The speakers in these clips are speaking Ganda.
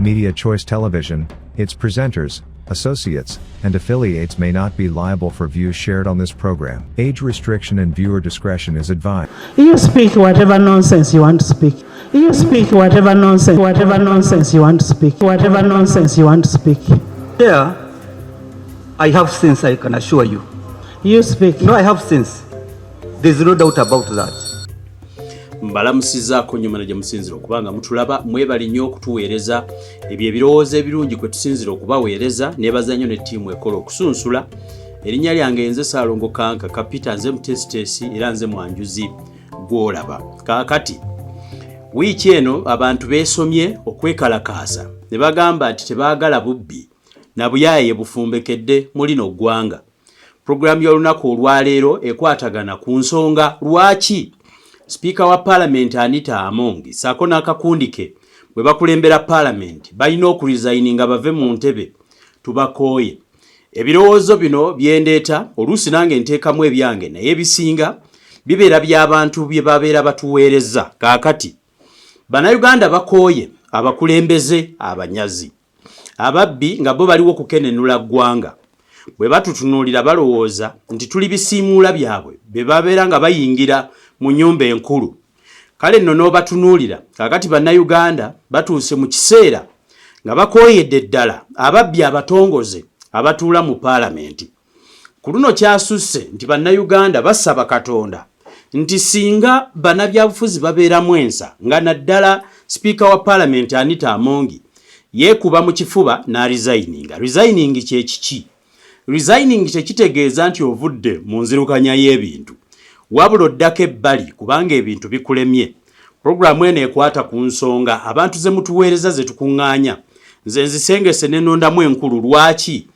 Media Choice Television, its presenters, associates, and affiliates may not be liable for views shared on this program. Age restriction and viewer discretion is advised. You speak whatever nonsense you want to speak. You speak whatever nonsense you want to speak, whatever nonsense you want to speak. There, I have sense, I can assure you. You speak. No, I have sense. There's no doubt about that. Mbalamusizaako nnyo mana gye musinzira okuba nga mutulaba. Mwebali nnyo okutuweereza ebyo ebirowoozo ebirungi kwe tusinzira okubaweereza. Neebaza nnyo ne ttiimu ekola okusunsula. Erinnya lyange nze Saalongo Kanka Kapita, nze mutesiteesi era nze mwanjuzi gw'olaba. Kaakati wiiki eno abantu beesomye okwekalakaasa ne bagamba nti tebaagala bubbi na buyaaye bufumbekedde mu lino ggwanga. Pulogulaamu y'olunaku olwaleero ekwatagana ku nsonga lwaki sipiika wa paalamenti Anita Among ssaako n'akakundi ke bwe bakulembera paalamenti balina okuresigninga bave mu ntebe, tubakooye. Ebirowoozo bino byendeeta, oluusi nange nteekamu ebyange, naye ebisinga bibeera by'abantu bye babeera batuweereza. Kaakati Bannayuganda bakooye abakulembeze abanyazi, ababbi, nga bo baliwo kukenenula ggwanga. Bwe batutunuulira balowooza nti tuli bisiimuula byabwe be babeera nga bayingira mu nnyumba enkulu. Kale nno n'obatunuulira, kaakati Bannayuganda batuuse mu kiseera nga bakooyedde ddala ababbi abatongoze abatuula mu paalamenti. Ku luno kyasusse nti Bannayuganda basaba Katonda nti singa bannabyabufuzi babeeramu ensa, nga naddala sipiika wa paalamenti Anita Among yeekuba mu kifuba n'aresigninga. Resigning kye kiki? Resigning tekitegeeza nti ovudde mu nzirukanya y'ebintu, wabula oddako ebbali kubanga ebintu bikulemye. Pulogulaamu eno ekwata ku nsonga abantu ze mutuweereza, ze tukuŋŋaanya. Nze nzisengese ne nnondamu enkulu lwaki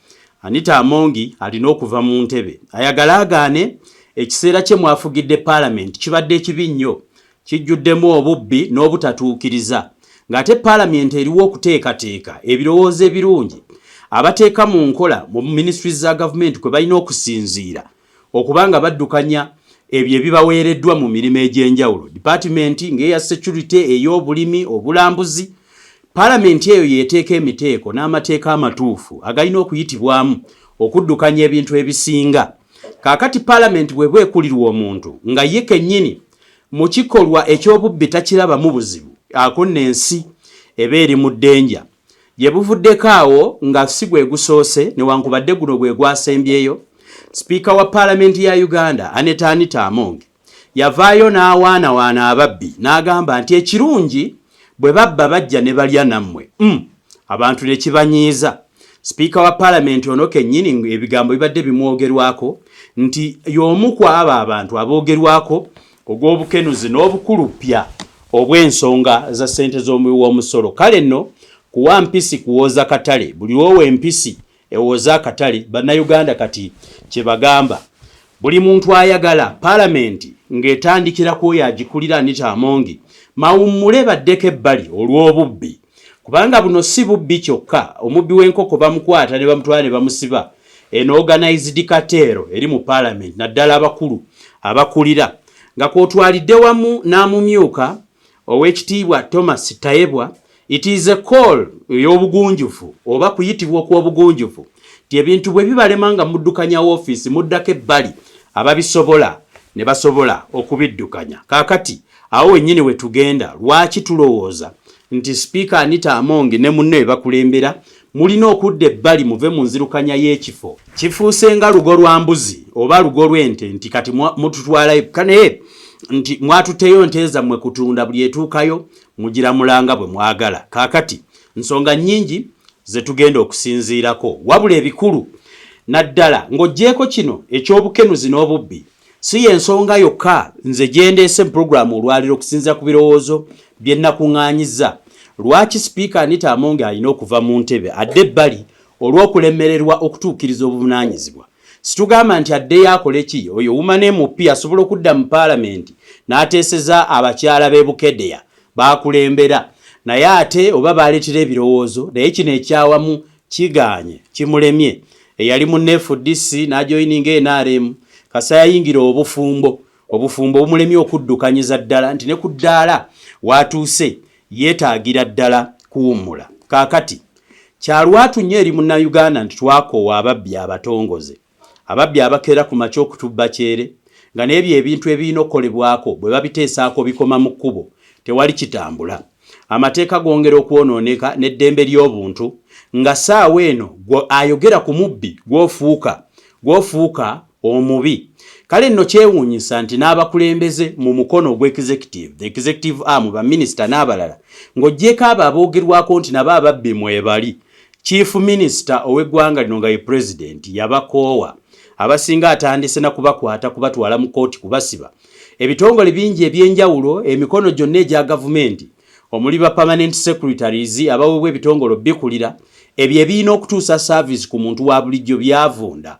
Anita Among alina okuva mu ntebe. Ayagala agaane, ekiseera kye mwafugidde paalamenti kibadde ekibi nnyo, kijjuddemu obubbi n'obutatuukiriza, ng'ate paalamenti eriwo okuteekateeka ebirowoozo ebirungi abateeka mu nkola mu minisitule za gavumenti kwe balina okusinziira okuba nga baddukanya ebyo ebibaweereddwa mu mirimu egy'enjawulo, dipaatimenti ng'eya security, ey'obulimi, obulambuzi. Paalamenti eyo yeeteeka emiteeko n'amateeka amatuufu agalina okuyitibwamu okuddukanya ebintu ebisinga. Kaakati paalamenti bw'eba ekulirwa omuntu nga ye kennyini mu kikolwa eky'obubbi takirabamu buzibu, ako nno ensi eba eri mu ddenja. Gye buvuddeko awo, nga si gwe gusoose newankubadde guno gwe gwasembyeyo, sipiika wa paalamenti ya Uganda Anita Anita Among yavaayo n'awaanawaana ababbi n'agamba nti ekirungi bwe babba bajja ne balya nammwe. Abantu ne kibanyiiza. Sipiika wa paalamenti ono kennyini ebigambo bibadde bimwogerwako nti y'omu ku abo abantu aboogerwako ogw'obukenuzi n'obukulupya obw'ensonga za ssente z'omuwi w'omusolo. Kale nno kuwa mpisi kuwooza katale, buli lwowa empisi ewooza akatale. Bannayuganda kati kye bagamba, buli muntu ayagala paalamenti ng'etandikira ku oyo agikulira Anita Among mawummule, baddeko ebbali olw'obubbi, kubanga buno si bubbi kyokka. Omubbi w'enkoko bamukwata ne bamutwala ne bamusiba. Eno organized cartel eri mu paalamenti, naddala abakulu abakulira, nga kw'otwalidde wamu n'amumyuka Owekitiibwa Thomas Tayebwa. It is a call ey'obugunjufu oba kuyitibwa okw'obugunjufu nti ebintu bwe bibalema nga muddukanya woofiisi, muddako ebbali, ababisobola ne basobola okubiddukanya. Kaakati awo wennyini we tugenda, lwaki tulowooza nti sipiika Anita Among ne munne we bakulembera mulina okudda ebbali, muve mu nzirukanya y'ekifo. Kifuuse nga lugo lwa mbuzi oba lugo lw'ente nti kati mututwalayo naye nti mwatutteyo nte zammwe kutunda, buli etuukayo mugiramulanga bwe mwagala. Kaakati nsonga nnyingi ze tugenda okusinziirako, wabula ebikulu naddala ng'oggyeeko kino eky'obukenuzi n'obubbi, si y'ensonga yokka nze gyendeese mu pulogulaamu olwaliro. Okusinziira ku birowoozo bye nakuŋŋaanyizza, lwaki sipiika Anita Among alina okuva mu ntebe adde ebbali olw'okulemererwa okutuukiriza obuvunaanyizibwa, situgamba nti addeyo akole ki. Oyo woman MP asobola okudda mu paalamenti n'ateeseza abakyala b'e Bukedeya bakulembera, naye ate oba baleetera ebirowoozo, naye kino ekyawamu kigaanye, kimulemye. Eyali mu FDC n'ajoininga NRM, kasa yayingira obufumbo, obufumbo bumulemye okuddukanyiza ddala nti ne ku ddaala watuuse yeetaagira ddala kuwummula. Kaakati kya lwatu nnyo eri Munnayuganda nti twakoowa ababbi abatongoze, ababbi abakeera ku makya okutubba kyere nga n'ebyo ebintu ebirina okukolebwako bwe babiteesaako bikoma mu kkubo, tewali kitambula. Amateeka gongera okwonooneka n'eddembe ly'obuntu nga ssaawa eno gwe ayogera ku mubbi gw'ofuuka gw'ofuuka omubi. Kale nno kyewuunyisa nti n'abakulembeze mu mukono ogw'executive, the executive arm, baminisita n'abalala, ng'oggyeeko abo aboogerwako nti nabo ababbi mwebali, Chief Minister ow'eggwanga lino nga ye Pulezidenti yabakoowa. Abasinga atandise na kubakwata kubatwala mu kkooti kubasiba. Ebitongole bingi eby'enjawulo, emikono gyonna egya gavumenti omuli ba permanent secretaries abaweebwa ebitongole obikulira, ebyo ebirina okutuusa service ku muntu wa bulijjo byavunda.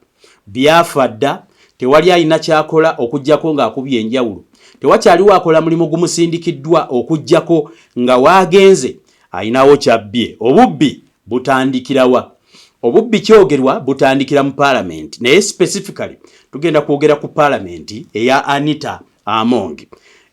Byafa dda, tewali alina ky'akola okuggyako ng'akubye enjawulo. Tewakyaliwo akola mulimu gumusindikiddwa okuggyako nga w'agenze alinawo ky'abbye. Obubbi butandikira wa? Obubbi kyogerwa butandikira mu Palamenti naye specifically tugenda kwogera ku Palamenti eya Anita Among.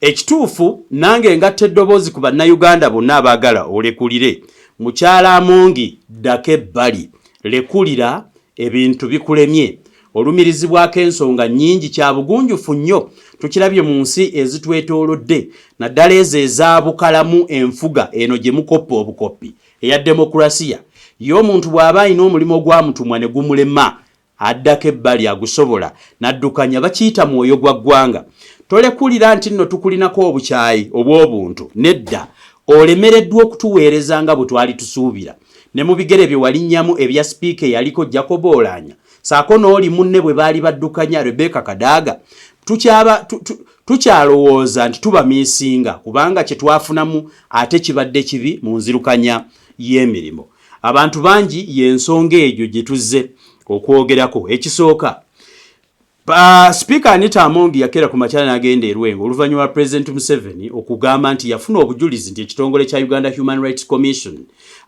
Ekituufu nange ngatta eddoboozi ku Bannayuganda bonna abaagala olekulire. Mukyala Amongi ddako ebbali, lekulira ebintu bikulemye. Olumirizibwako ensonga nnyingi kya bugunjufu nnyo tukirabye mu nsi ezitwetoolodde naddala ezo ezaabukalamu enfuga eno gye mukoppa obukoppi eya demokulasiya. Ye omuntu bw'aba alina omulimu ogwamutumwa ne gumulema addako ebbali agusobola n'addukanya bakiyita mwoyo gwa ggwanga. Tolekulira nti nno tukulinako obukyayi obw'obuntu nedda olemereddwa okutuweereza nga bwe twali tusuubira. Ne mu bigere bye walinnyamu ebya sipiika eyaliko Jacob Oulanyah ssaako n'oli munne bwe baali baddukanya Rebecca Kadaga tukyaba tukyalowooza nti tubamiisinga kubanga kye twafunamu ate kibadde kibi mu nzirukanya y'emirimu. Abantu bangi y'ensonga egyo gye tuzze okwogerako. Ekisooka, Sipiika Anita Among yakeera ku makya n'agenda e Lwengo oluvannyuma lwa Pulezidenti Museveni okugamba nti yafuna obujulizi nti ekitongole kya Uganda Human Rights Commission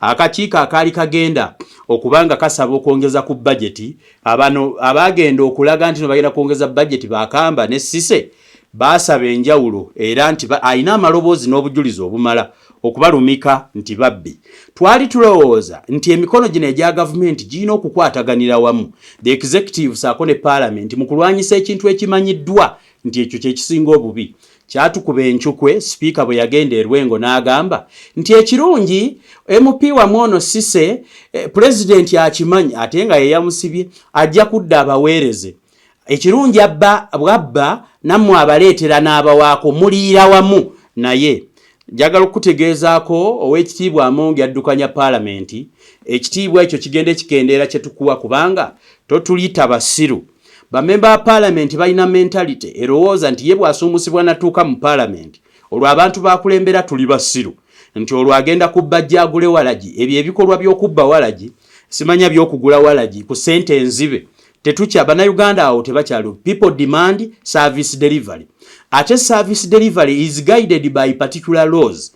akakiiko akaali kagenda okuba nga kasaba okwongeza ku bajeti abano abaagenda okulaga nti no bagenda kwongeza bajeti bakamba ne Cisse baasaba enjawulo era nti alina amaloboozi n'obujulizi obumala okubalumika nti babbi. Twali tulowooza nti emikono gino egya gavumenti girina okukwataganira wamu, the executive saako ne palamenti mu kulwanyisa ekintu ekimanyiddwa nti ekyo kye kisinga obubi. Kyatukuba encukwe sipiika bwe yagenda e Lwengo n'agamba nti ekirungi MP wamwe ono Cisse eh, pulezidenti akimanyi ate nga ye yamusibye ajja kudda abaweereze. Ekirungi abba bw'abba nammwe abaleetera n'abawaako muliira wamu naye. Njagala okukutegeezaako Oweekitiibwa Amongi addukanya Palamenti, ekitiibwa ekyo kigende kikendeera kye tukuwa kubanga totuyita basiru. Bammemba ba Palamenti balina mentalite erowooza nti ye bw'asuumusibwa natuuka mu Palamenti olwo abantu b'akulembera tuli basiru nti olwo agenda kubba ajje agule walagi. Ebyo ebikolwa by'okubba walagi simanya by'okugula walagi ku ssente enzibe Tetukya banauganda awo tebakyali people demand service delivery ate service delivery is guided by particular laws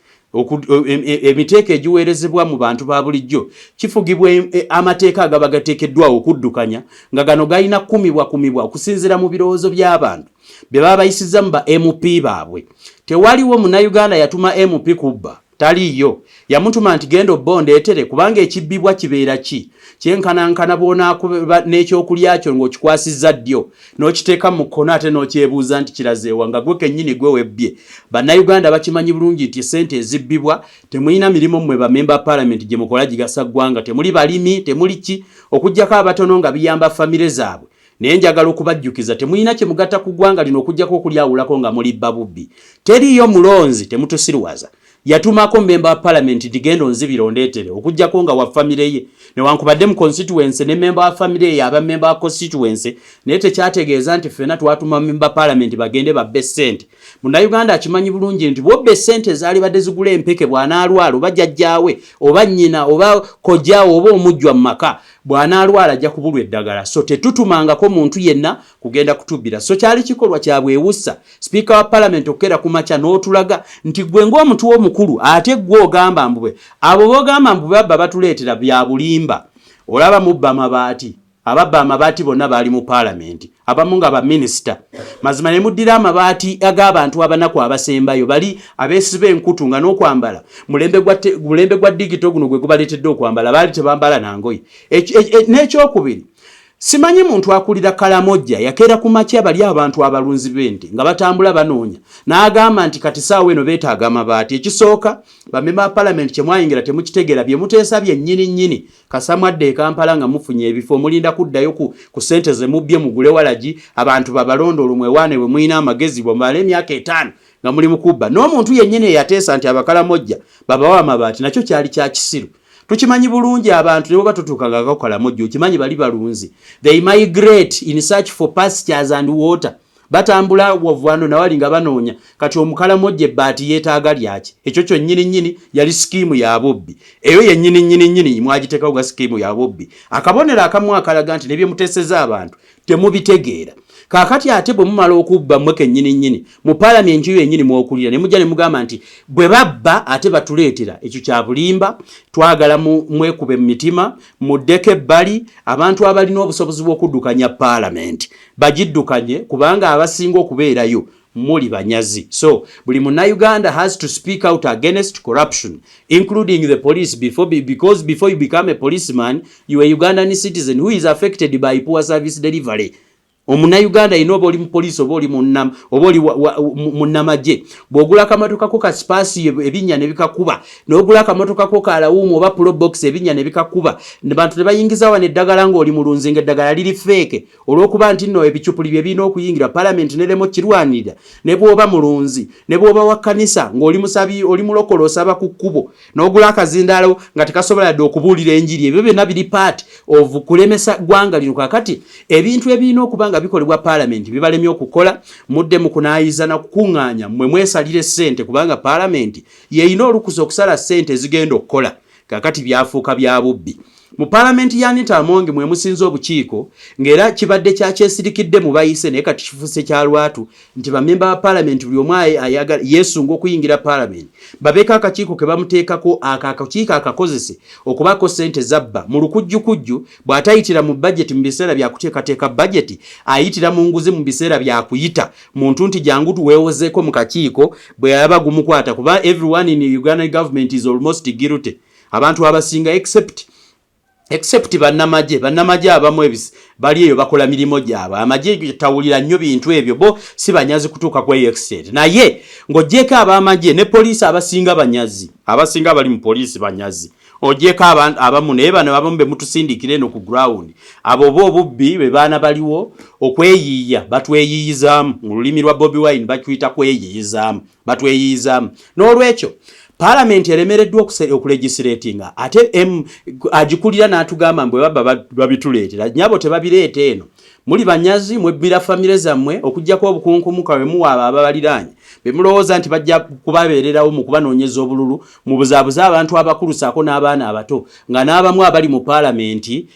emiteeko egiweerezebwa mu bantu ba bulijjo kifugibwa e, amateeka agaba gateekeddwawo okuddukanya nga gano galina kukumibwa kumibwa okusinziira mu birowoozo by'abantu bye baba bayisizza mu ba mp baabwe tewaliwo munnayuganda yatuma mp kubba Taliiyo. Yamutuma nti genda obbe ondeetere kubanga ekibbibwa kibeera ki? Kyenkanankana bw'onaakuba n'ekyokulya kyo ng'okikwasizza ddyo n'okiteeka mu kkono ate n'okyebuuza nti kiraze wa nga gwe kennyini gwe webbye. Bannayuganda bakimanyi bulungi nti essente ezibbibwa temulina mirimu mmwe bamemba ba palamenti gye mukola gigasa ggwanga, temuli balimi, temuli ki okuggyako abatono nga biyamba famire zaabwe. Naye njagala okubajjukiza temulina kye mugatta ku ggwanga lino okuggyako okulyawulako nga mulibba bubbi. Teriiyo mulonzi, temutusiruwaza, yatumako mmemba wa palamenti nti genda onzibire ondeetere okuggyako nga wa famire ye. Newankubadde mu constituency ne mmemba wa famire ye aba mmemba wa constituency naye tekyategeeza nti ffena twatuma mmemba palamenti bagende babbe ssente. Munnayuganda akimanyi bulungi nti bw'obba essente ezaalibadde zigula empeke bw'anaalwala oba jjajjaawe oba nnyina oba kojjaawe oba omujjwa mu maka Bw'anaalwala ajja kubulwa eddagala so tetutumangako muntu yenna kugenda kutubbira. So kyali kikolwa kya bwewussa sipiika wa palamenti okukeera ku makya n'otulaga nti ggwe ng'omutu omukulu ate ggwe ogamba mbu abo b'ogamba mbu babba batuleetera bya bulimba. Olaba mubba mabaati. Ababba amabaati bonna baali mu paalamenti, abamu nga baminisita. Mazima ne muddira amabaati ag'abantu abanaku abasembayo, bali abeesiba enkutu nga n'okwambala mulembe gwa digito guno gwe gubaleetedde okwambala, baali tebambala na ngoye. N'ekyokubiri, simanyi muntu akulira Kalamojja yakeera ku makya, bali abantu abalunzi b'ente nga batambula banoonya, n'agamba nti kati saawa eno beetaaga amabaati. Ekisooka, bamemba ba palamenti kye mwayingira temukitegeera, bye muteesa byennyini nnyini. Kasamwadde e Kampala nga mufunye ebifo, mulinda kuddayo ku ssente ze mubbye mugule walagi, abantu babalonda, olwo mwewaane bwe mulina amagezi bwe mumala emyaka 5 nga muli mukubba. N'omuntu yennyini eyateesa nti Abakalamojja babawa amabaati, nakyo kyali kya kisiru. Tukimanyi bulungi, abantu ne bwe batutuukangako Kalamojja, okimanyi bali balunzi, they migrate in search for pastures and water. Batambula wavwano nawali nga banoonya. Kati Omukalamojja ebbaati yeetaaga lyaki? Ekyo kyonnyini nnyini yali scheme ya bubbi. Eyo yennyini nnyini nnyini mwagiteekawo nga scheme ya bubbi, akabonero akamu akalaga nti nebyemuteeseza abantu temubitegeera. Kaakati ate bwe mumala okubba mmwe kennyini nnyini mu paalamenti yo yennyini mwokulira, ne mujja ne mugamba nti bwe babba ate batuleetera, ekyo kya bulimba. Twagala mwekube mu mitima, muddeko ebbali. Abantu abalina obusobozi bw'okuddukanya paalamenti bagiddukanye, kubanga abasinga okubeerayo muli banyazi. So buli Munnayuganda has to speak out against corruption, including the police, because before you become a policeman, you are a Ugandan citizen who is affected by poor service delivery. Omunnayuganda yina, oba oli mupoliisi, oba oli oba oli munnamagye, bw'ogula akamotoka ko ka Spacio, ebinnya ne bikakuba, n'ogula akamotoka ko ka Lawumu oba Probox, ebinnya ne bikakuba, bantu ne bayingiza wano eddagala ng'oli mulunzi, ng'eddagala liri fake, olw'okuba nti nno ebicupuli bye birina okuyingira palamenti neremo kirwanirira. Ne bw'oba mulunzi, ne bw'oba wa kkanisa ng'oli musabi, oli mulokole, osaba ku kkubo, n'ogula akazindaalo nga tekasobola yadde okubuulira enjiri, ebyo byonna biri part of kulemesa ggwanga lino. Kakati ebintu ebirina okuba nga bikolebwa paalamenti bibalemye okukola, mudde mu kunaayiza na kukuŋŋaanya, mmwe mwesalire ssente, kubanga paalamenti yeyina olukusa okusala ssente ezigenda okukola. Kakati byafuuka bya bubbi. Mu paalamenti ya Anita Among mwe musinze obukiiko, ng'era kibadde kyakyesirikidde mu bayise, naye kati kifuuse kya lwatu nti bamemba ba paalamenti buli omu ayagala yeesunga okuyingira paalamenti, babeeko akakiiko ke bamuteekako. Ako akakiiko akakozese okubaako ssente zabba mu lukujjukujju. Bw'atayitira mu bajeti mu biseera bya kuteekateeka bajeti, ayitira mu nguzi mu biseera bya kuyita muntu nti jangu tuweewozeeko mu kakiiko. Bwe yaba gumukwata, kuba everyone in Uganda government is almost guilty, abantu abasinga, except bannamagye. Bannamagye abamu ebisi bali eyo bakola mirimu gyabwe. Amagye tawulira nnyo bintu ebyo, bo si banyazi kutuuka ku extent. Naye ng'oggyeko ab'amagye ne poliisi, abasinga banyazi, abasinga bali mu poliisi banyazi, ogyeko abamu. Naye bano abamu be mutusindikira eno ku ground, abo oba obubbi be baana baliwo okweyiiya, batweyiyizaamu. Mu lulimi lwa Bobi Wine bakiyita kweyiyizaamu, batweyiyizaamu. N'olwekyo paalamenti eremereddwa okulegislatinga, ate agikulira n'atugamba mbwe baba babituleetera. Nyabo, tebabireeta eno. Muli banyazi, mwebbira famire zammwe, okugjako obukunkumuka bwe muwaaba ababaliraanye be mulowooza nti bajja kubabeererawo mu kubanoonyeza obululu. Mubuzaabuze abantu abakulu saako n'abaana abato, nga n'abamu abali mu paalamenti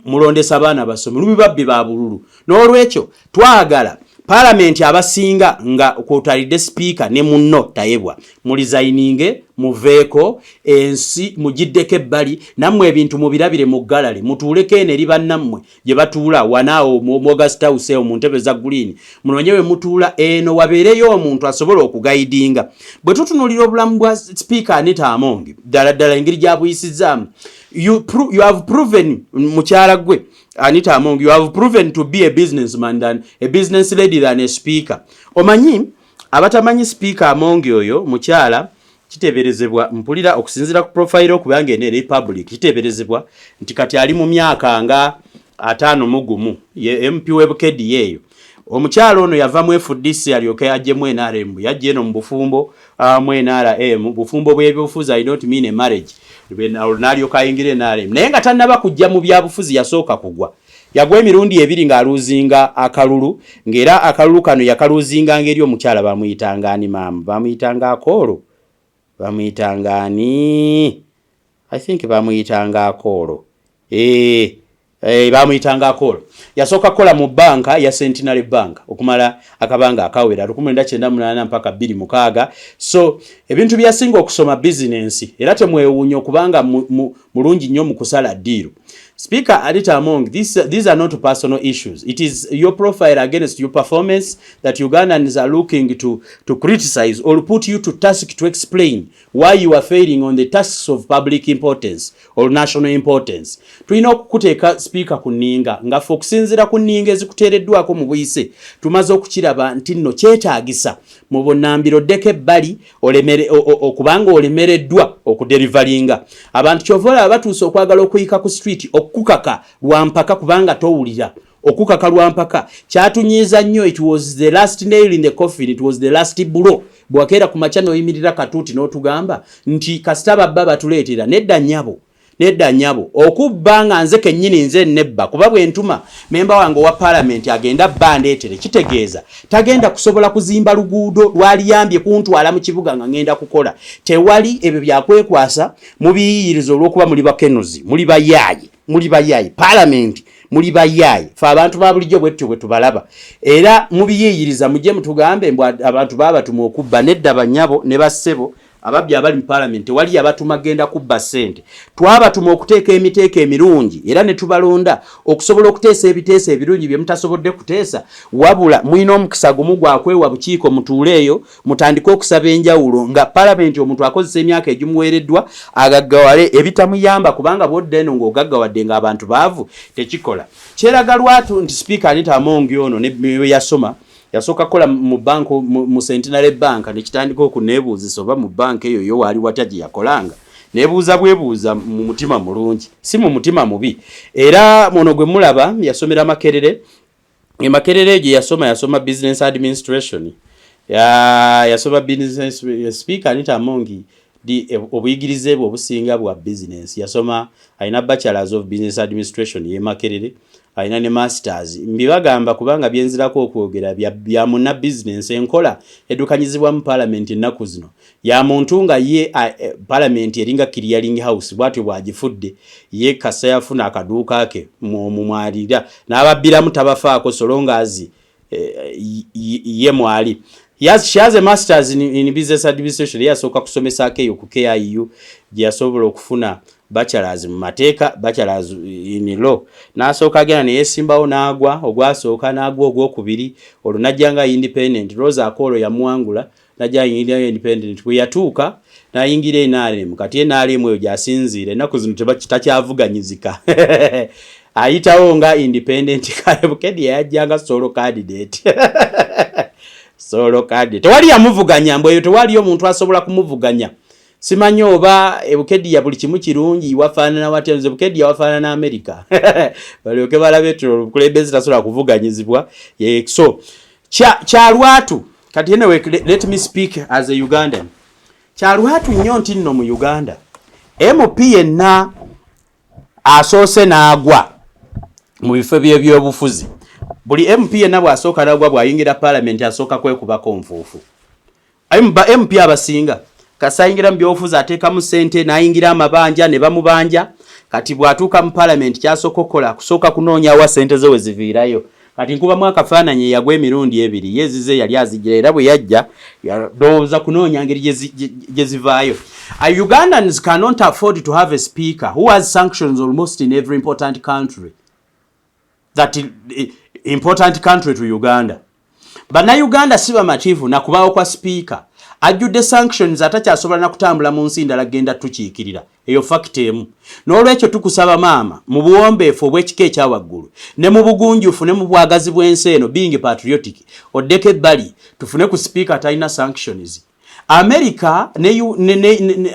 mulondesa abaana basomi lumi, babbi ba bululu. N'olwekyo twagala paalamenti abasinga, nga kwotalidde sipiika ne munno Tayebwa, muresigninge, muveeko, ensi mugiddeko ebbali. Nammwe ebintu mubirabire mu galale, mutuuleko eno eri bannammwe gye batuula wanaawo mu August House ewo mu ntebe za green, munoonye we mutuula eno, wabeereyo omuntu asobola okuguidinga. Bwe tutunuulira obulamu bwa Sipiika Anita Among, ddala ddala engeri gy'abuyisizaamu, you have proven, mukyala gwe Anita Among, you have proven to be a businessman than a business lady than a speaker. Omanyi abatamanyi Speaker Among, oyo mukyala kiteeberezebwa, mpulira okusinziira ku profile, okubanga eno eri public, kiteeberezebwa nti kati ali mu myaka nga 51, ye MP w'e Bukedi eyo. Omukyala ono yava mu FDC alyoke ajjemu NRM. Yajja eno mu bufumbo, mu NRM, bufumbo bw'ebyobufuzi, I don't mean a marriage. N'alyoka ayingira NRM, naye nga tannaba kujja mu byabufuzi yasooka kugwa. Yagwa emirundi ebiri ng'aluuzinga akalulu, ng'era akalulu kano yakaluuzinga ng'eri omukyala bamuyitanga ani? Maama bamuyitanga Akoolo, bamuyitanga ani? I think bamuyitanga Akoolo. Bamuyitanga Akoolo. Yasooka kukola mu banka ya Centenary Bank okumala akabanga akawera, 1998 mpaka 2006. So ebintu byasinga okusoma bizinensi, era temwewuunya okubanga mulungi nnyo mu kusala ddiiro. Speaker Anita Among, these are not personal issues. It is your profile against your performance that Ugandans are looking to criticize or put you to task to explain why you are failing on the tasks of public importance or national importance. Tulina okukuteeka, Speaker, ku nninga nga ffe okusinziira ku nninga ezikuteereddwako mu buyise tumaze okukiraba nti nno kyetaagisa mu bunnambiro oddeko ebbali okubanga olemereddwa okudeliveringa abantu. Kyova olaba batuuse okwagala okuyika ku street okukaka lwampaka kubanga towulira okukaka lwampaka. Kyatunyiiza nnyo. It was the last nail in the coffin, it was the last blow. Bwakeera ku makya n'oyimirira katuuti n'otugamba nti kasita babba batuleetera. Nedda nnyabo, nedda nnyabo. Okubba nga nze kennyini nze nebba, kuba bwe ntuma memba wange owa paalamenti agenda bba ndeetere, kitegeeza tagenda kusobola kuzimba luguudo lwaliyambye kuntwala mu kibuga nga ngenda kukola. Tewali ebyo byakwekwasa mubiyiyiriza olw'okuba muli bakenuzi, muli bayaaye, muli bayaaye. Paalamenti muli bayaaye. Fe abantu ba bulijjo bwetutyo bwe tubalaba era mubiyiyiriza. Mujje mutugambe mbu abantu baabatuma okubba. Nedda bannyabo ne bassebo, ababbi abali mu paalamenti tewali yabatuma genda kubba ssente. Twabatuma okuteeka emiteeko emirungi era ne tubalonda okusobola okuteesa ebiteeso ebirungi bye mutasobodde kuteesa. Wabula mulina omukisa gumu gwakwewa bukiiko, mutuule eyo mutandike okusaba enjawulo nga paalamenti omuntu akozesa emyaka egimuweereddwa agaggawale ebitamuyamba, kubanga bwodda eno ng'ogaggawadde ng'abantu baavu, tekikola. Kyeraga lwatu nti Sipiika Anita Among ono ne bwe yasoma, yasooka kukola mu bank, mu Centenary Bank, nekitandika okuneebuuzisa oba mu banka eyo yo waali watya gye yakolanga. Neebuuza bwebuuza mu mutima mulungi, si mu mutima mubi. Era muno gwe mulaba yasomera Makerere. E Makerere gye yasoma, yasoma business administration. Yasoma business. Speaker Anita Among obuyigirize bwe obusinga bwa business. Yasoma, alina Bachelors of Business Administration ye Makerere, alina ne masters. Mbibagamba kubanga byenzirako okwogera bya munna business. Enkola eddukanyizibwa mu parliament ennaku zino ya muntu nga ye parliament eringa clearing house, bwatyo bwagifudde. Ye kasa yafuna akaduuka ke mumwalira n'ababbiramu tabafaako so long as ye mwali. She has a masters in business administration. Yasooka kusomesaako eyo ku KIU gye yasobola okufuna bachelors mu mateeka, bachelors in law. N'asooka agenda neyesimbawo n'agwa ogwasooka, n'agwa ogwokubiri, olwo najja nga independent. Rose Akolo yamuwangula, najja independent. Bwe yatuuka n'ayingira NRM. Kati NRM eyo gy'asinziira ennaku zino takyavuganyizika, ayitawo nga independent. Bukedi yajjanga solo candidate, solo candidate, tewali yamuvuganya. Mbwe eyo tewaliyo omuntu asobola kumuvuganya. Simanyi oba ebukediya buli kimu kirungi wafaanana watya. Nze Bukediya wafaanana America, balyoke balabe ti obukulembeze tasobola kuvuganyizibwa. So kyalwatu kati. Anyway, let me speak as a Ugandan. Kyalwatu nnyo nti nno mu Uganda MP yenna asoose n'agwa mu bifo by'ebyobufuzi, buli MP yenna bw'asooka n'agwa, bw'ayingira paalamenti asooka kwekubako nfuufu. MP abasinga kasi ayingira mu byobufuzi ateekamu ssente n'ayingira amabanja ne bamubanja. Kati bw'atuuka mu paalamenti kyasooka okukola kusooka kunoonyawa ssente ze we ziviirayo. Kati nkubamu akafaananyi, yagwa emirundi ebiri, ye ezize yali azigira era bwe yajja yalowooza kunoonya ngeri gye zivaayo. Ugandans cannot afford to have a speaker who has sanctions almost in every important country, that important country to Uganda. Bannayuganda si bamativu nakubaawo kwa sipiika ajjudde sanctions, atakyasobola nakutambula mu nsi ndala genda tukiikirira. Eyo fact emu. N'olwekyo tukusaba maama, mu buwombeefu obw'ekika ekyawaggulu ne mu bugunjufu ne mu bwagazi bw'ensi eno, being patriotic, oddeko ebbali tufune ku sipiika atalina sanctions. America ne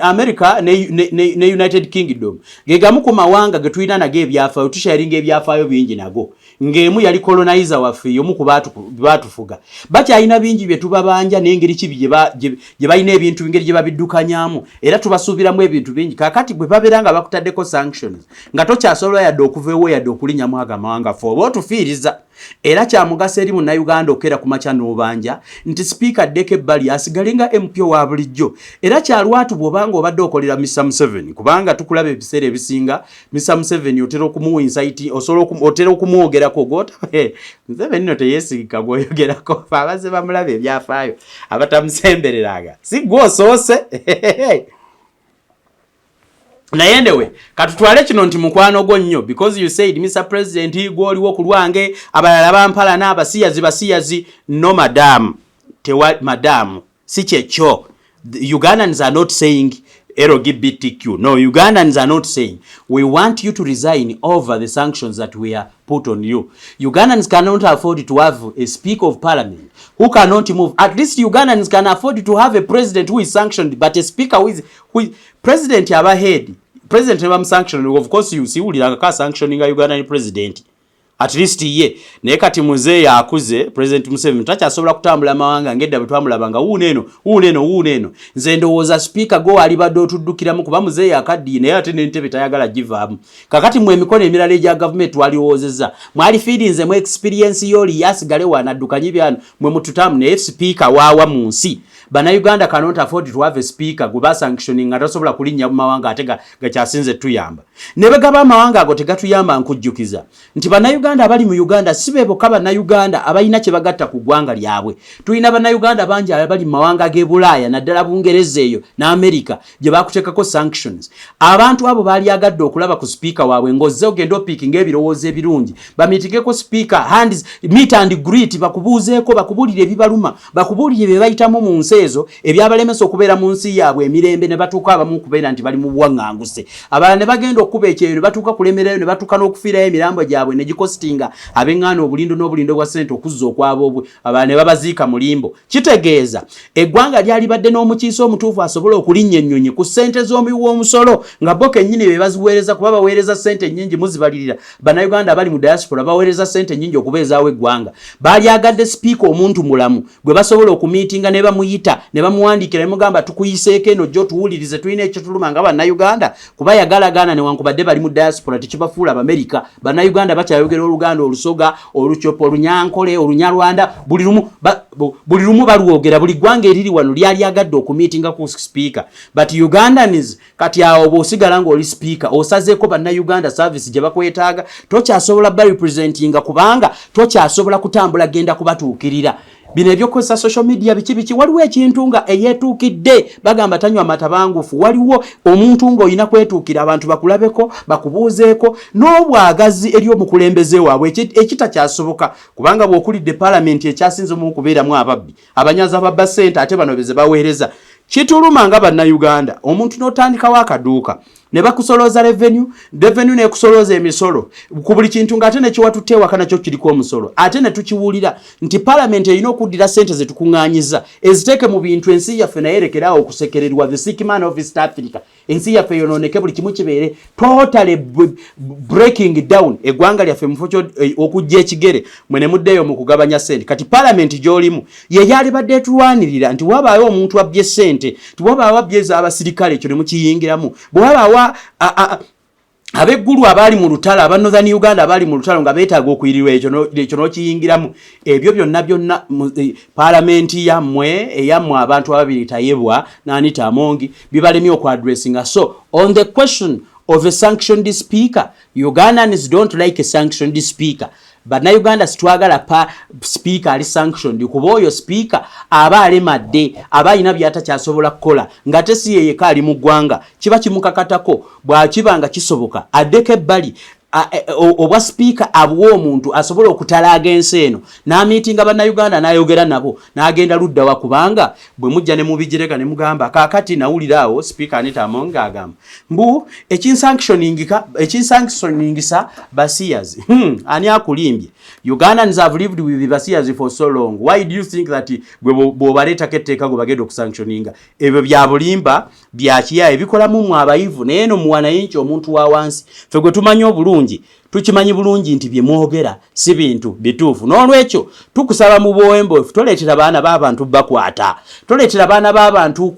America ne United Kingdom ge gamu ku mawanga ge tulina nago ebyafaayo, tusharinga ebyafaayo bingi nago, ng'emu yali colonizer waffe, y'omu ku baatufuga. Bakyalina bingi bye tubabanja n'engeri kibi gye balina ebintu, engeri gye babiddukanyaamu, era tubasuubiramu ebintu bingi. Kaakati bwe babeera nga bakutaddeko sanctions nga tokyasobola yadde okuva ewo yadde okulinnyamu ago amawanga, fe oba otufiiriza. Era kyamugaso eri Munnayuganda okera ku makya n'obanja nti sipiika addeko ebbali asigale nga MP owa bulijjo. Era kyalwatu bw'obanga obadde okolera Mr Museveni, kubanga tukulaba ebiseera ebisinga Mr Museveni otera okumuwa insight, osobola otera okumwogerako gwota. Museveni no teyeesigika gwoyogerako. Fe abazze bamulaba ebyafaayo abatamusembereranga, si gwe osoose. Naye anyway, katutwale kino nti mukwano gwo nnyo, because you said, "Mr President, gwoliwo ku lwange, abalala bampalana, abasiyazi basiyazi." No madam, tewa madam, si kyekyo. The Ugandans are not saying LGBTQ. No, Ugandans are not saying we want you to resign over the sanctions that were put on you. Ugandans cannot afford to have a Speaker of Parliament who cannot move. At least Ugandans can afford to have a president who is sanctioned, but a speaker who is president aba head president ne bamusanction. Of course you see, wuliranga ka sanctioninga Ugandan president, at least ye. Naye kati muzeeyi akuze, President Museveni takyasobola kutambula mawanga ngedda bwe twamulabanga wuuno eno, wuuno eno, wuuno eno. Nze ndowooza sipiika go alibadde otuddukiramu, kuba muzeeyi akaddiye, naye ate n'entebe tayagala givaamu. Kakati mwe emikono emirala egya gavumenti twaliwoozezza mwalifiirinze mu experience y'oli yasigale wanaddukanye byano mwe mututamu. Naye sipiika waawa mu nsi? Bannayuganda cannot afford to have a speaker gwe basanctioning nga tasobola kulinnya mu mawanga, ate gakyasinze tuyamba. Ne bwe gaba amawanga ago tegatuyamba, nkujjukiza nti Bannayuganda abali mu Uganda si be bokka Bannayuganda abalina kye bagatta ku ggwanga lyabwe. Tulina Bannayuganda bangi abali mu mawanga g'e Bulaaya, naddala Bungereza eyo ne Amerika gye bakuteekako sanctions. Abantu abo baalyagadde okulaba ku sipiika waabwe ng'ozze ogenda opiikinga ebirowoozo ebirungi, bamitikeko sipiika, hands meet and greet, bakubuuzeeko, bakubuulire ebibaluma, bakubuulire bye bayitamu mu nsi ezo ebyabalemesa okubeera mu nsi yaabwe emirembe, ne batuuka abamu okubeera nti bali mu buwaŋŋanguse, abalala ne bagenda okuba ekyeyo ne batuuka kulemerayo, ne batuuka n'okufiirayo, emirambo gyabwe ne gikositinga ab'eŋŋaana obulindo n'obulindo bwa ssente okuzza okwaboobwe, abalala ne babaziika mu limbo. Kitegeeza eggwanga lyalibadde n'omukiise omutuufu asobola okulinnya ennyonyi ku ssente z'omuwi w'omusolo, nga bo kennyini be baziweereza, kuba baweereza ssente nnyingi, muzibalirira. Bannayuganda abali mu diaspora baweereza ssente nnyingi okubeezaawo eggwanga. Baalyagadde sipiika omuntu mulamu gwe basobola okumiitinga ne bamuyita ne bamuwandiikira ne mugamba, "Tukuyiseeko eno, jjo tuwulirize, tulina ekituluma nga Bannayuganda." Kuba yagalagaana, newankubadde bali mu diaspora tekibafuula Abamerika. Bannayuganda bakyayogera Oluganda, Olusoga, Olucopo, Olunyankole, Olunyarwanda, buli lumu buli lumu balwogera. Buli ggwanga eriri wano lyalyagadde okumiitinga ku sipiika, but Ugandans kati awo bw'osigala ng'oli sipiika, osazeeko Bannayuganda service gye bakwetaaga, tokyasobola barepresentinga kubanga tokyasobola kutambula genda kubatuukirira. Bino ebyokukozesa social media biki biki, waliwo ekintu nga eyeetuukidde bagamba tanywa matabangufu. Waliwo omuntu ng'olina kwetuukira abantu bakulabeko, bakubuuzeeko n'obwagazi eri omukulembeze waabwe, ekitakyasoboka, kubanga bw'okulidde paalamenti ekyasinze mu okubeeramu ababbi, abanyazi, ababba ssente, ate bano beze baweereza. Kituluma nga Bannayuganda, omuntu n'otandikawo akaduuka ne bakusolooza revenue, revenue nekusolooza emisolo ku buli kintu, ng'ate nekiwatutte ewaka nakyo kiriko omusolo. Ate ne tukiwulira nti paalamenti erina okuddira ssente zetukuŋŋaanyiza eziteeke mu bintu, ensi yaffe naye erekeraawo okusekererwa, the sick man of East Africa. Ensi yaffe yonooneke, buli kimu kibeere totally breaking down. Eggwanga lyaffe mufo okujja ekigere mwe ne muddeeyo mu kugabanya ssente. Kati paalamenti gy'olimu ye yalibadde etulwanirira nti wabaayo omuntu abbye ssente, nti wabaawo abbye ez'abasirikale, ekyo ne mukiyingiramu. Bwe wabaawo abeggulu abaali mu lutalo, aba Northern Uganda abaali mu lutalo nga beetaaga okuyirirwa, ekyo n'okiyingiramu. Ebyo byonna byonna paalamenti yammwe, eyammwe abantu ababiri, Tayebwa n'Anita Amongi, bibalemye okuaddressinga. So on the question of a sanctioned speaker, Ugandans don't like a sanctioned speaker. Bannayuganda sitwagala pa speaker ali sanctioned, kuba oyo speaker aba alemadde, aba alina byatakyasobola kukola, nga te si yeyeka ali mu ggwanga, kiba kimukakatako. Bwakiba nga kisoboka, addeko ebbali, obwa sipiika abuwa omuntu asobola okutalaaga ensi eno n'amiitinga Bannayuganda n'ayogera nabo n'agenda luddawa, kubanga bwe mujja ne mubigireka ne mugamba. Kaakati nawulira awo Sipiika Anita Among agamba mbu ekinsanctioningisa basiyazi. Ani akulimbye? Ugandans have lived with basiyazi for so long. Why do you think that gwe bw'obaleetako etteeka gwe bagenda okusanctioninga? Ebyo bya bulimba, bya kiyaye, bikolamu mmwe abayivu. Naye eno muwanayinki, omuntu wa wansi, ffe gwe tumanyi obulungi, tukimanyi bulungi nti bye mwogera si bintu bituufu. N'olwekyo tukusaba mu buwombeefu, toleetera baana b'abantu bakwata, toleetera baana b'abantu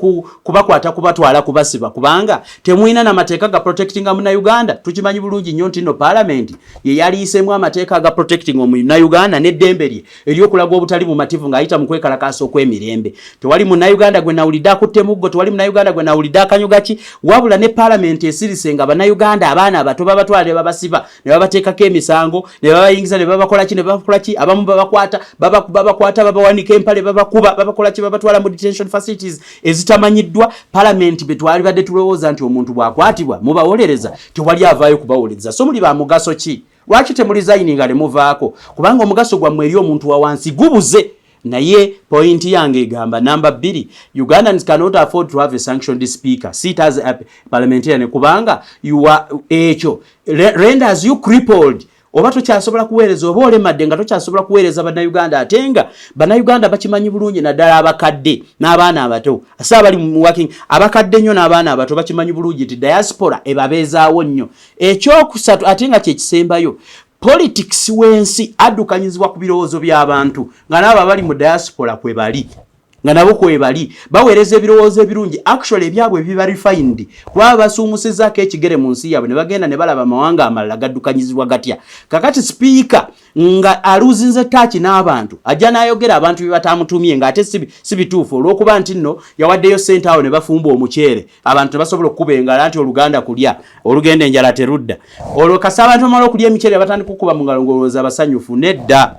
kubakwata, kubatwala, kubasiba, kubanga temulina n'amateeka ga protectinga Munnayuganda. Tukimanyi bulungi nnyo nti nno paalamenti ye yaliyiseemu amateeka aga protecting Omunnayuganda n'eddembe lye eryokulaga obutali bumativu ng'ayita mu kwekalakaasa okw'emirembe. Tewali Munnayuganda gwe nawulidde akutte muggo, tewali Munnayuganda gwe nawulidde akanyuga ki, wabula ne paalamenti esirise nga Bannayuganda abaana abato babatwala ne babasiba ne Babateekako emisango ne babayingiza ne babakola ki ne babakola ki. Abamu babakwata, babakwata, babawanika empale, babakuba, babakola ki, babatwala mu detention facilities ezitamanyiddwa. Palamenti be twalibadde tulowooza nti omuntu bw'akwatibwa mubawolereza, tewali avaayo kubawolereza. So muli ba mugaso ki? Lwaki temuresigninga ne muvaako? Kubanga omugaso gwammwe eri omuntu wa wansi gubuze. Naye point yange egamba, namba 2, Ugandans cannot afford to have a sanctioned speaker sit as a parliamentarian, kubanga you are, ekyo renders you crippled. Oba tokyasobola kuweereza, oba olemadde nga tokyasobola kuweereza Bannayuganda. Ate nga Bannayuganda bakimanyi bulungi, naddala abakadde n'abaana abato, ase abali mu working, abakadde nnyo n'abaana abato bakimanyi bulungi nti diaspora ebabeezaawo nnyo. Ekyokusatu, ate nga kyekisembayo, politics w'ensi addukanyizibwa ku birowoozo by'abantu, nga n'abo abali mu diaspora kwe bali, nga nabo kwebali baweereza ebirowoozo ebirungi, actually ebyabwe biba refined, kuba basuumusizaako ekigere mu nsi yaabwe ne bagenda ne balaba amawanga amalala gaddukanyizibwa gatya. Kakati sipiika nga alosinze touch n'abantu, ajja n'ayogera abantu bye batamutumye, ng'ate si bituufu, olw'okuba nti nno yawaddeyo ssente awo ne bafumba omuceere, abantu ne basobola okukuba engala nti oluganda kulya olugenda enjala terudda. Olwo kasa abantu bamala okulya emiceere, batandika okukuba mu ngalo ng'olowooza abasanyufu. Nedda,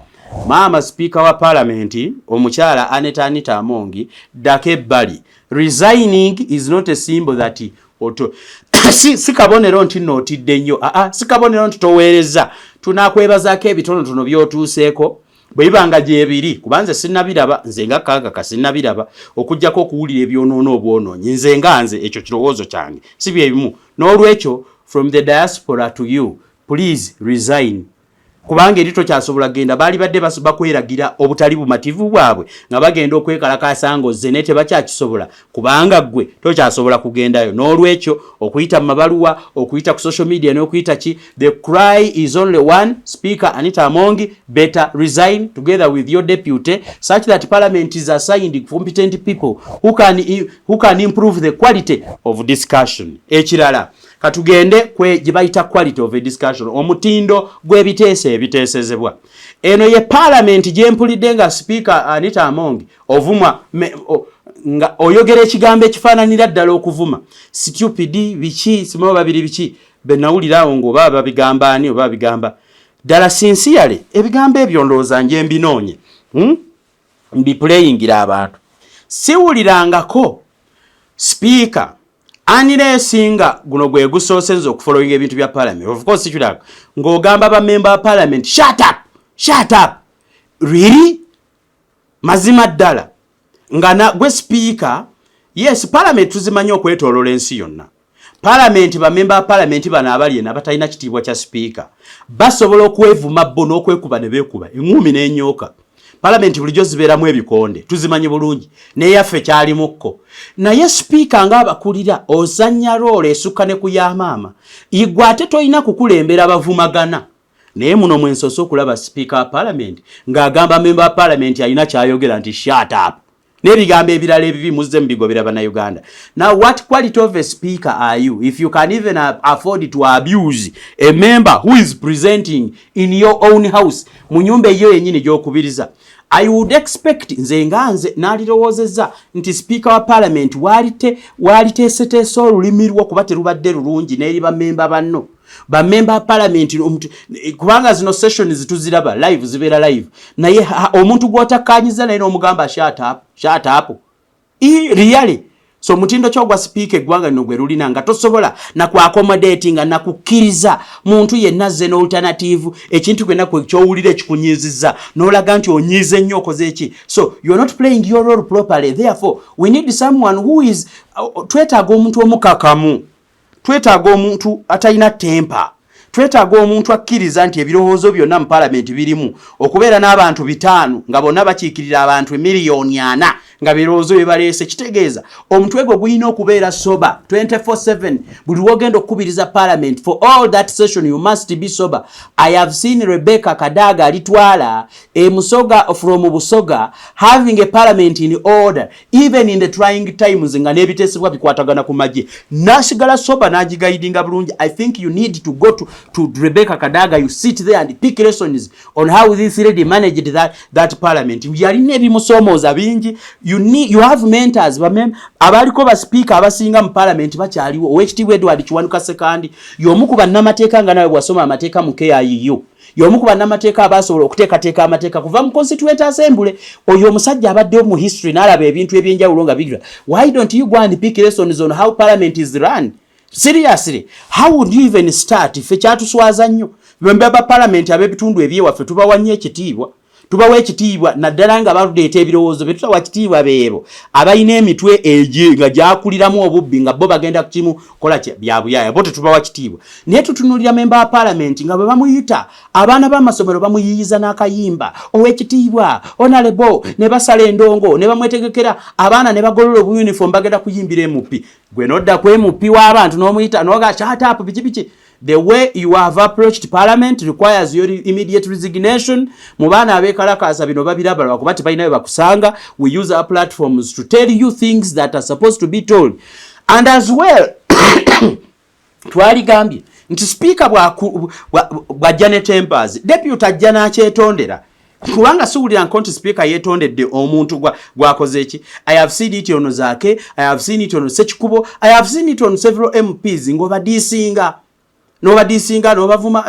maama sipiika wa palamenti omukyala Anita Anita Amongi, ddako ebbali. Resigning is not a symbol that oto si kabonero nti nno otidde nnyo. Aa, si kabonero nti toweereza. Tunakwebazaako ebitonotono by'otuuseeko bwe biba nga gyebiri, kuba nze sinnabiraba. Nze nga Kankaka sinnabiraba, okugjako okuwulira ebyonoona obwonoonyi. Nze nga nze, ekyo kirowoozo kyange, si byebimu. N'olwekyo, from the diaspora to you, please resign, kubanga eri tokyasobola kugenda. Baali badde bakweragira obutali bumativu bwabwe nga bagenda okwekalakaasa ng'ozze, naye tebakyakisobola kubanga ggwe tokyasobola kugendayo. N'olwekyo, okuyita mu mabaluwa, okuyita ku social media n'okuyita ki, the cry is only one: Speaker Anita Amongi better resign together with your deputy, such that parliament is assigned competent people who can improve the quality of discussion. Ekirala, katugende kwe gye bayita quality of a discussion, omutindo gw'ebiteeso ebiteesezebwa. Eno ye parliament gye mpulidde nga Speaker Anita Among ovuma nga oyogera ekigambo ekifaananira ddala okuvuma, stupid biki, simanyi babiri biki benawulira awo ng'oba babigamba ani, oba babigamba ddala sincerely. Ebigambo ebyo ndowooza nje mbinoonye, Mbiplayingira abantu. Siwulirangako speaker aniresinga guno gwe gusoose nze okufollowinga ebintu bya parliament. Of course sikirako ng'ogamba bamemba ba parliament, "Shut up, shut up." Really? Mazima ddala nga na gwe speaker? Yes, parliament tuzimanyi okwetoolola ensi yonna. Parliament, bamemba ba parliament bano abali eno abatalina kitiibwa kya speaker basobola okwevuma bo n'okwekuba ne beekuba eŋŋumi n'enyooka. Parliament bulijjo zibeeramu ebikonde, tuzimanyi bulungi, neyaffe kyalimukko. Naye sipiika ng'abakulira ozannya role esukka ne ku ya maama igwe, ate tolina kukulembera bavumagana. Naye muno mwensoose okulaba sipiika wa parliament ng'agamba memba wa parliament alina kyayogera nti "Shut up" n'ebigambo ebirala ebibi. Muzze mubigobera Bannayuganda. Now, what quality of a speaker are you if you can even afford to abuse a member who is presenting in your own house, mu nyumba eyo yennyini gy'okubiriza? I would expect, nze nga nze naalirowoozezza nti sipiika wa parliament waaliteeseteese olulimi lwo, kuba terubadde lulungi n'eri bamemba banno, bamemba ba parliament, kubanga zino sessions tuziraba live, zibeera live. Naye omuntu gw'otakkanyiza naye n'omugamba "Shut up, shut up." Really? So omutindo kyogwa sipiika eggwanga lino gwe lulina, nga tosobola nakwaccommodatinga, nakukkiriza muntu yenna azze n'alternative, ekintu kwenna kyowulira ekikunyiizizza n'olaga nti onyiize nnyo, okoze eki. So you are not playing your role properly. Therefore we need someone who is, twetaaga omuntu omukakamu, twetaaga omuntu atalina temper, twetaaga omuntu akkiriza nti ebirowoozo byonna mu palamenti birimu okubeera n'abantu 500 nga bonna bakiikirira abantu 4 miliyoni nga birowoozo bye baleese. Kitegeeza omutwe gwe gulina okubeera sober 24/7. Buli wogenda okukubiriza parliament, for all that session you must be sober. I have seen Rebecca Kadaga alitwala emusoga from Busoga having a parliament in order even in the trying times, nga n'ebiteesebwa bikwatagana ku magye, nasigala sober, n'agiguidinga bulungi. I think you need to go to to Rebecca Kadaga. You sit there and pick lessons on how this lady managed that parliament. Yalina ebimusoomooza bingi. You have mentors abaliko ba speaker abasinga mu parliament bakyaliwo. Owekitiibwa Edward Kiwanuka Sekandi y'omu ku bannamateeka, nga nawe bwasoma amateeka mu KIU, y'omu ku bannamateeka abasobola okuteekateeka amateeka kuva mu Constituent Assembly. Oyo omusajja abaddewo mu history n'alaba ebintu ebyenjawulo nga bigira. Why don't you go and pick lessons on how parliament is run? Seriously, how would you even start? Ffe kyatuswaza nnyo. Bembe ba parliament ab'ebitundu ebyewaffe tubawa nnyo ekitiibwa, tubawa ekitiibwa, naddala nga baleeta ebirowoozo. Betutawa kitiibwa beebo abalina emitwe egi nga gyakuliramu obubbi, nga bo bagenda kukimu kola bya buyaaya, bo tetubawa kitiibwa. Naye tutunulira memba wa parliament nga bwe bamuyita, abaana b'amasomero bamuyiyiza n'akayimba, "Owekitiibwa honorable", ne basala endongo ne bamwetegekera, abaana ne bagolola obuyuniform, bagenda kuyimbira MP. Gwe nodda ku MP w'abantu n'omuyita noga "Shut up", biki biki. The way you have approached parliament requires your immediate resignation. Mu baana abeekalakaasa bino babiraba lwakuba tebalina we bakusanga. We use our platforms to tell you things that are supposed to be told. And as well, twaligambye nti sipiika bw'ajja ne tempers, deputy ajja n'akyetondera, kubanga siwulira nko nti sipiika yeetondedde omuntu gwakoze eki. I have seen it on Zaake, I have seen it on Sekikubo, I have seen it on several MPs, ng'obadiisinga, n'obadiisinga, n'obavuma,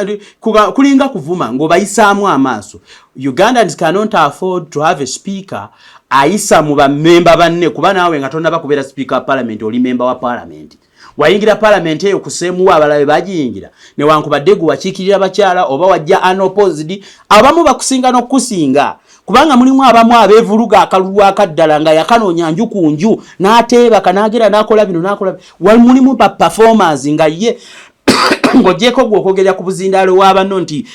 kulinga kuvuma ng'obayisaamu amaaso. Ugandans cannot afford to have a speaker ayisa mu bamemba banne, kuba naawe nga tonnaba kubeera speaker wa parliament, oli memba wa parliament. Wayingira parliament eyo kuseemuwa abalabe bagiyingira, newankubadde gwe wakiikirira bakyala oba wajja unopposed, abamu bakusinga n'okukusinga, kubanga mulimu abamu abeevuluga akalulu akaddala nga yakanoonya nju ku nju, n'ateebaka, n'agera, n'akola bino, n'akola. Mulimu ba performers nga ye ng'ogyeko gwe okwogerera ku buzindaalo wa banno nti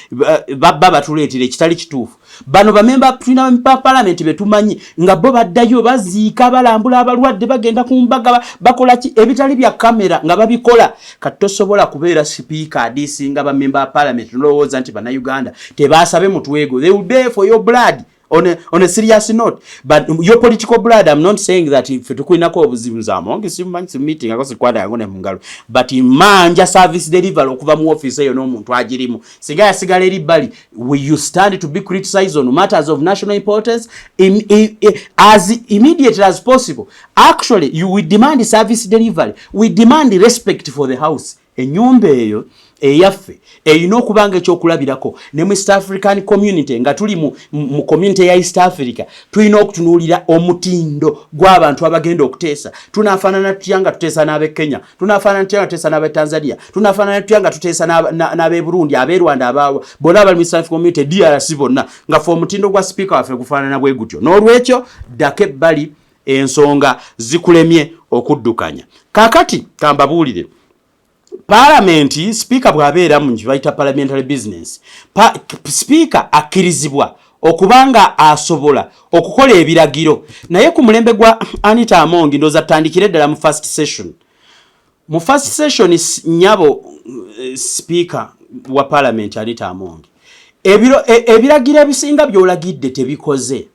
babba batuleetera ekitali kituufu. Bano bamemba, tulina ba palamenti betumanyi nga bo baddayo baziika, balambula abalwadde, bagenda ku mbaga, bakola ki ebitali bya kamera nga babikola. Kati tosobola kubeera sipiika adiisinga bamemba ba palamenti nolowooza nti Bannayuganda tebasabe mutwego. They will pay for your blood. On a serious note, but your political blood, I'm not saying that ife tukulinako obuzibu. Nze Amongi simumanyi, simumeeting ako, sikwata ne mungalo, but manja service delivery okuva mu office eyo n'omuntu agirimu singa yasigala eri bbali. Will you stand to be criticized on matters of national importance as immediately as possible? Actually, you will demand service delivery. We demand respect for the house. Ennyumba eyo eyaffe erina okuba nga ekyokulabirako ne mu East African Community. Nga tuli mu community ya East Africa, tulina okutunuulira omutindo gw'abantu abagenda okuteesa. Tunafaanana tutya nga tuteesa n'ab'e Kenya? Tunafaanana tutya nga tuteesa n'ab'e Tanzania? Tunafaanana tutya nga tuteesa n'ab'e Burundi, ab'e Rwanda, abawa bonna abali mu East African Community, DRC, bonna, nga fe omutindo gwa sipiika waffe gufaanana bwe gutyo? N'olwekyo ddako ebbali, ensonga zikulemye okuddukanya. Kaakati kambabuulire, Paalamenti, sipiika bw'abeera mu kibayita parliamentary business, sipiika akkirizibwa okuba nga asobola okukola ebiragiro. Naye ku mulembe gwa Anita Among, ndowooza tutandikire ddala mu first session. Mu first session, nyabo sipiika wa paalamenti Anita Among, ebiragiro ebisinga by'olagidde tebikoze.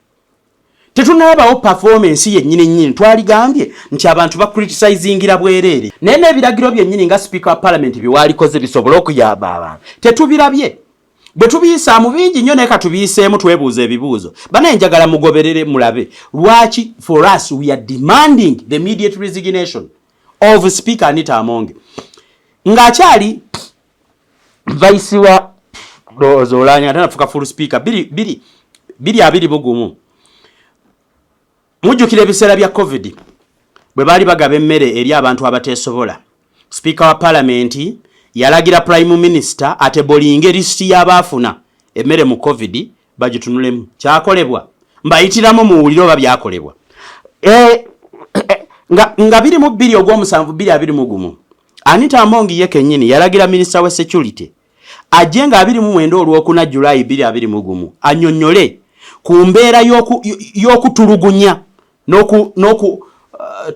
Tetunabawo performance yennyini nnyini. Twaligambye nti abantu bacriticingira bwereere, naye n'ebiragiro byennyini nga sipiika wa parliament byewalikoze bisobole okuyamba abantu tetubirabye. Bwe tubiyisaamu bingi nnyo, naye katubiyiseemu twebuuza ebibuuzo. Banaye njagala mugoberere mulabe lwaki for us we are demanding the immediate resignation of Speaker Anita Among. Ng'akyali vice wa, ndowooza olanya ate nafuka full speaker 2021. Mujjukira ebiseera bya COVID bwe baali bagaba emmere eri abantu abateesobola, sipiika wa palamenti yalagira prime minister atebolinga lisiti y'abaafuna emmere mu COVID bagitunulemu. Kyakolebwa? Mbayitiramu muwulire oba byakolebwa. Nga 22 ogw'omusanvu 2021, Anita Among ye kennyini yalagira minisita wa security ajje nga 29 olwokuna Julayi 2021 annyonnyole ku mbeera y'okutulugunya n'oku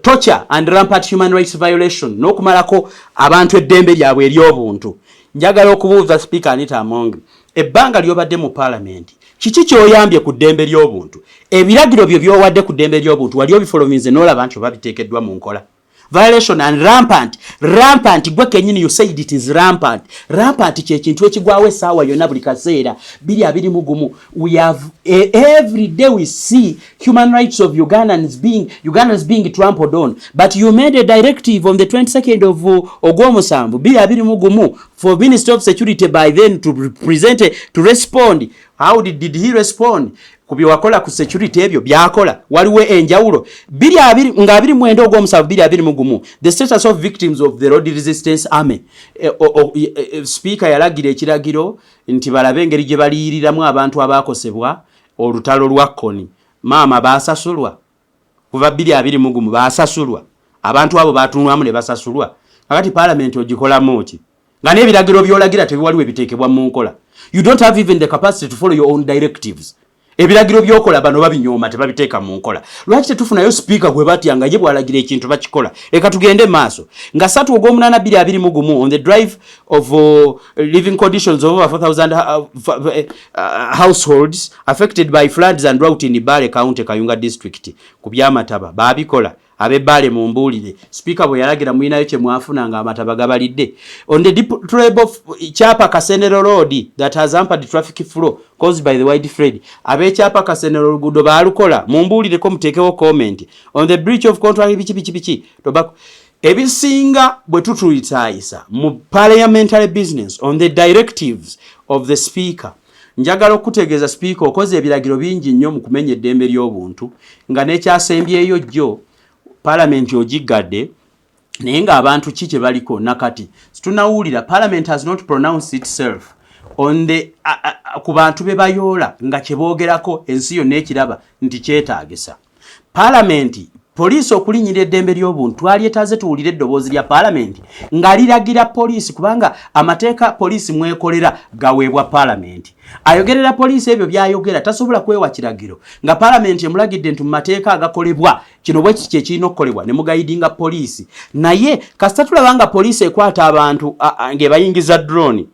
torture and rampant human rights violation n'okumalako abantu eddembe lyabwe ery'obuntu. Njagala okubuuza Sipiika Anita Among, ebbanga ly'obadde mu paalamenti, kiki ky'oyambye ku ddembe ly'obuntu? Ebiragiro byo by'owadde ku ddembe ly'obuntu wali obifolominze n'olaba nti oba biteekeddwa mu nkola? Violation and rampant, rampant. Gwe kenyini, you said it is rampant. Rampant kyekintu ekigwawo essaawa yonna, buli kaseera. 2021, we have every day we see human rights of Ugandans being trampled on, but you made a directive on the 22nd of ogwomusanvu 2021 for Minister of Security by then to present to respond. How did he respond ku byewakola ku security? Ebyo byakola, waliwo enjawulo. Nga 29 ogwomusanvu 2021, the status of victims of the Road Resistance Army. Speaker yalagira ekiragiro nti balabe engeri gye baliyiriramu abantu abakosebwa olutalo lwa Kony. Maama, basasulwa kuva 2021? Basasulwa? Abantu abo batunwamu ne basasulwa? Kakati parliament ogikolamu ki nga n'ebiragiro byolagira tebiwaliwo ebiteekebwa mu nkola? You don't have even the capacity to follow your own directives. Ebiragiro byokola bano babinyooma, tebabiteeka mu nkola. Lwaki tetufunayo sipiika gwe batya, nga ye bw'alagira ekintu bakikola? Leka tugende maaso. Nga 3 ogw'omunaana 2021, on the drive of living conditions of over 4000 households affected by floods and drought in Bale County, Kayunga District. Ku byamataba baabikola? Ab'ebbaale mumbuulire, sipiika bwe yalagira mulinayo kye mwafuna nga amataba gabalidde? On the deplorable Kyapa Kasenero Road that has hampered traffic flow caused by the wide flood. Ab'ekyapa Kasenero, oluguudo baalukola? Mumbuulireko, muteekewo comment. On the breach of contract, biki biki biki, tobacco. Ebisinga bwe tutuyitaayisa mu parliamentary business, on the directives of the speaker, njagala okutegeeza sipiika okoze ebiragiro bingi nnyo mu kumenya eddembe ly'obuntu, nga n'ekyasembyeyo jjo palamenti ogiggadde, naye ng'abantu ki kye baliko nakati situnawulira. Parliament has not pronounced itself on the ku bantu be bayoola, nga kye boogerako ensi yonna ekiraba nti kyetaagisa palamenti, poliisi okulinnyira eddembe ly'obuntu. Twalyetaaze tuwulire eddoboozi lya paalamenti nga liragira poliisi, kubanga amateeka poliisi mwekolera gaweebwa paalamenti. Ayogerera poliisi ebyo byayogera tasobola kwewa kiragiro nga paalamenti emulagidde nti mu mateeka agakolebwa kino bwe kiki ekirina okukolebwa, ne muguidinga poliisi. Naye kasita tulaba nga poliisi ekwata abantu ng'ebayingiza drone,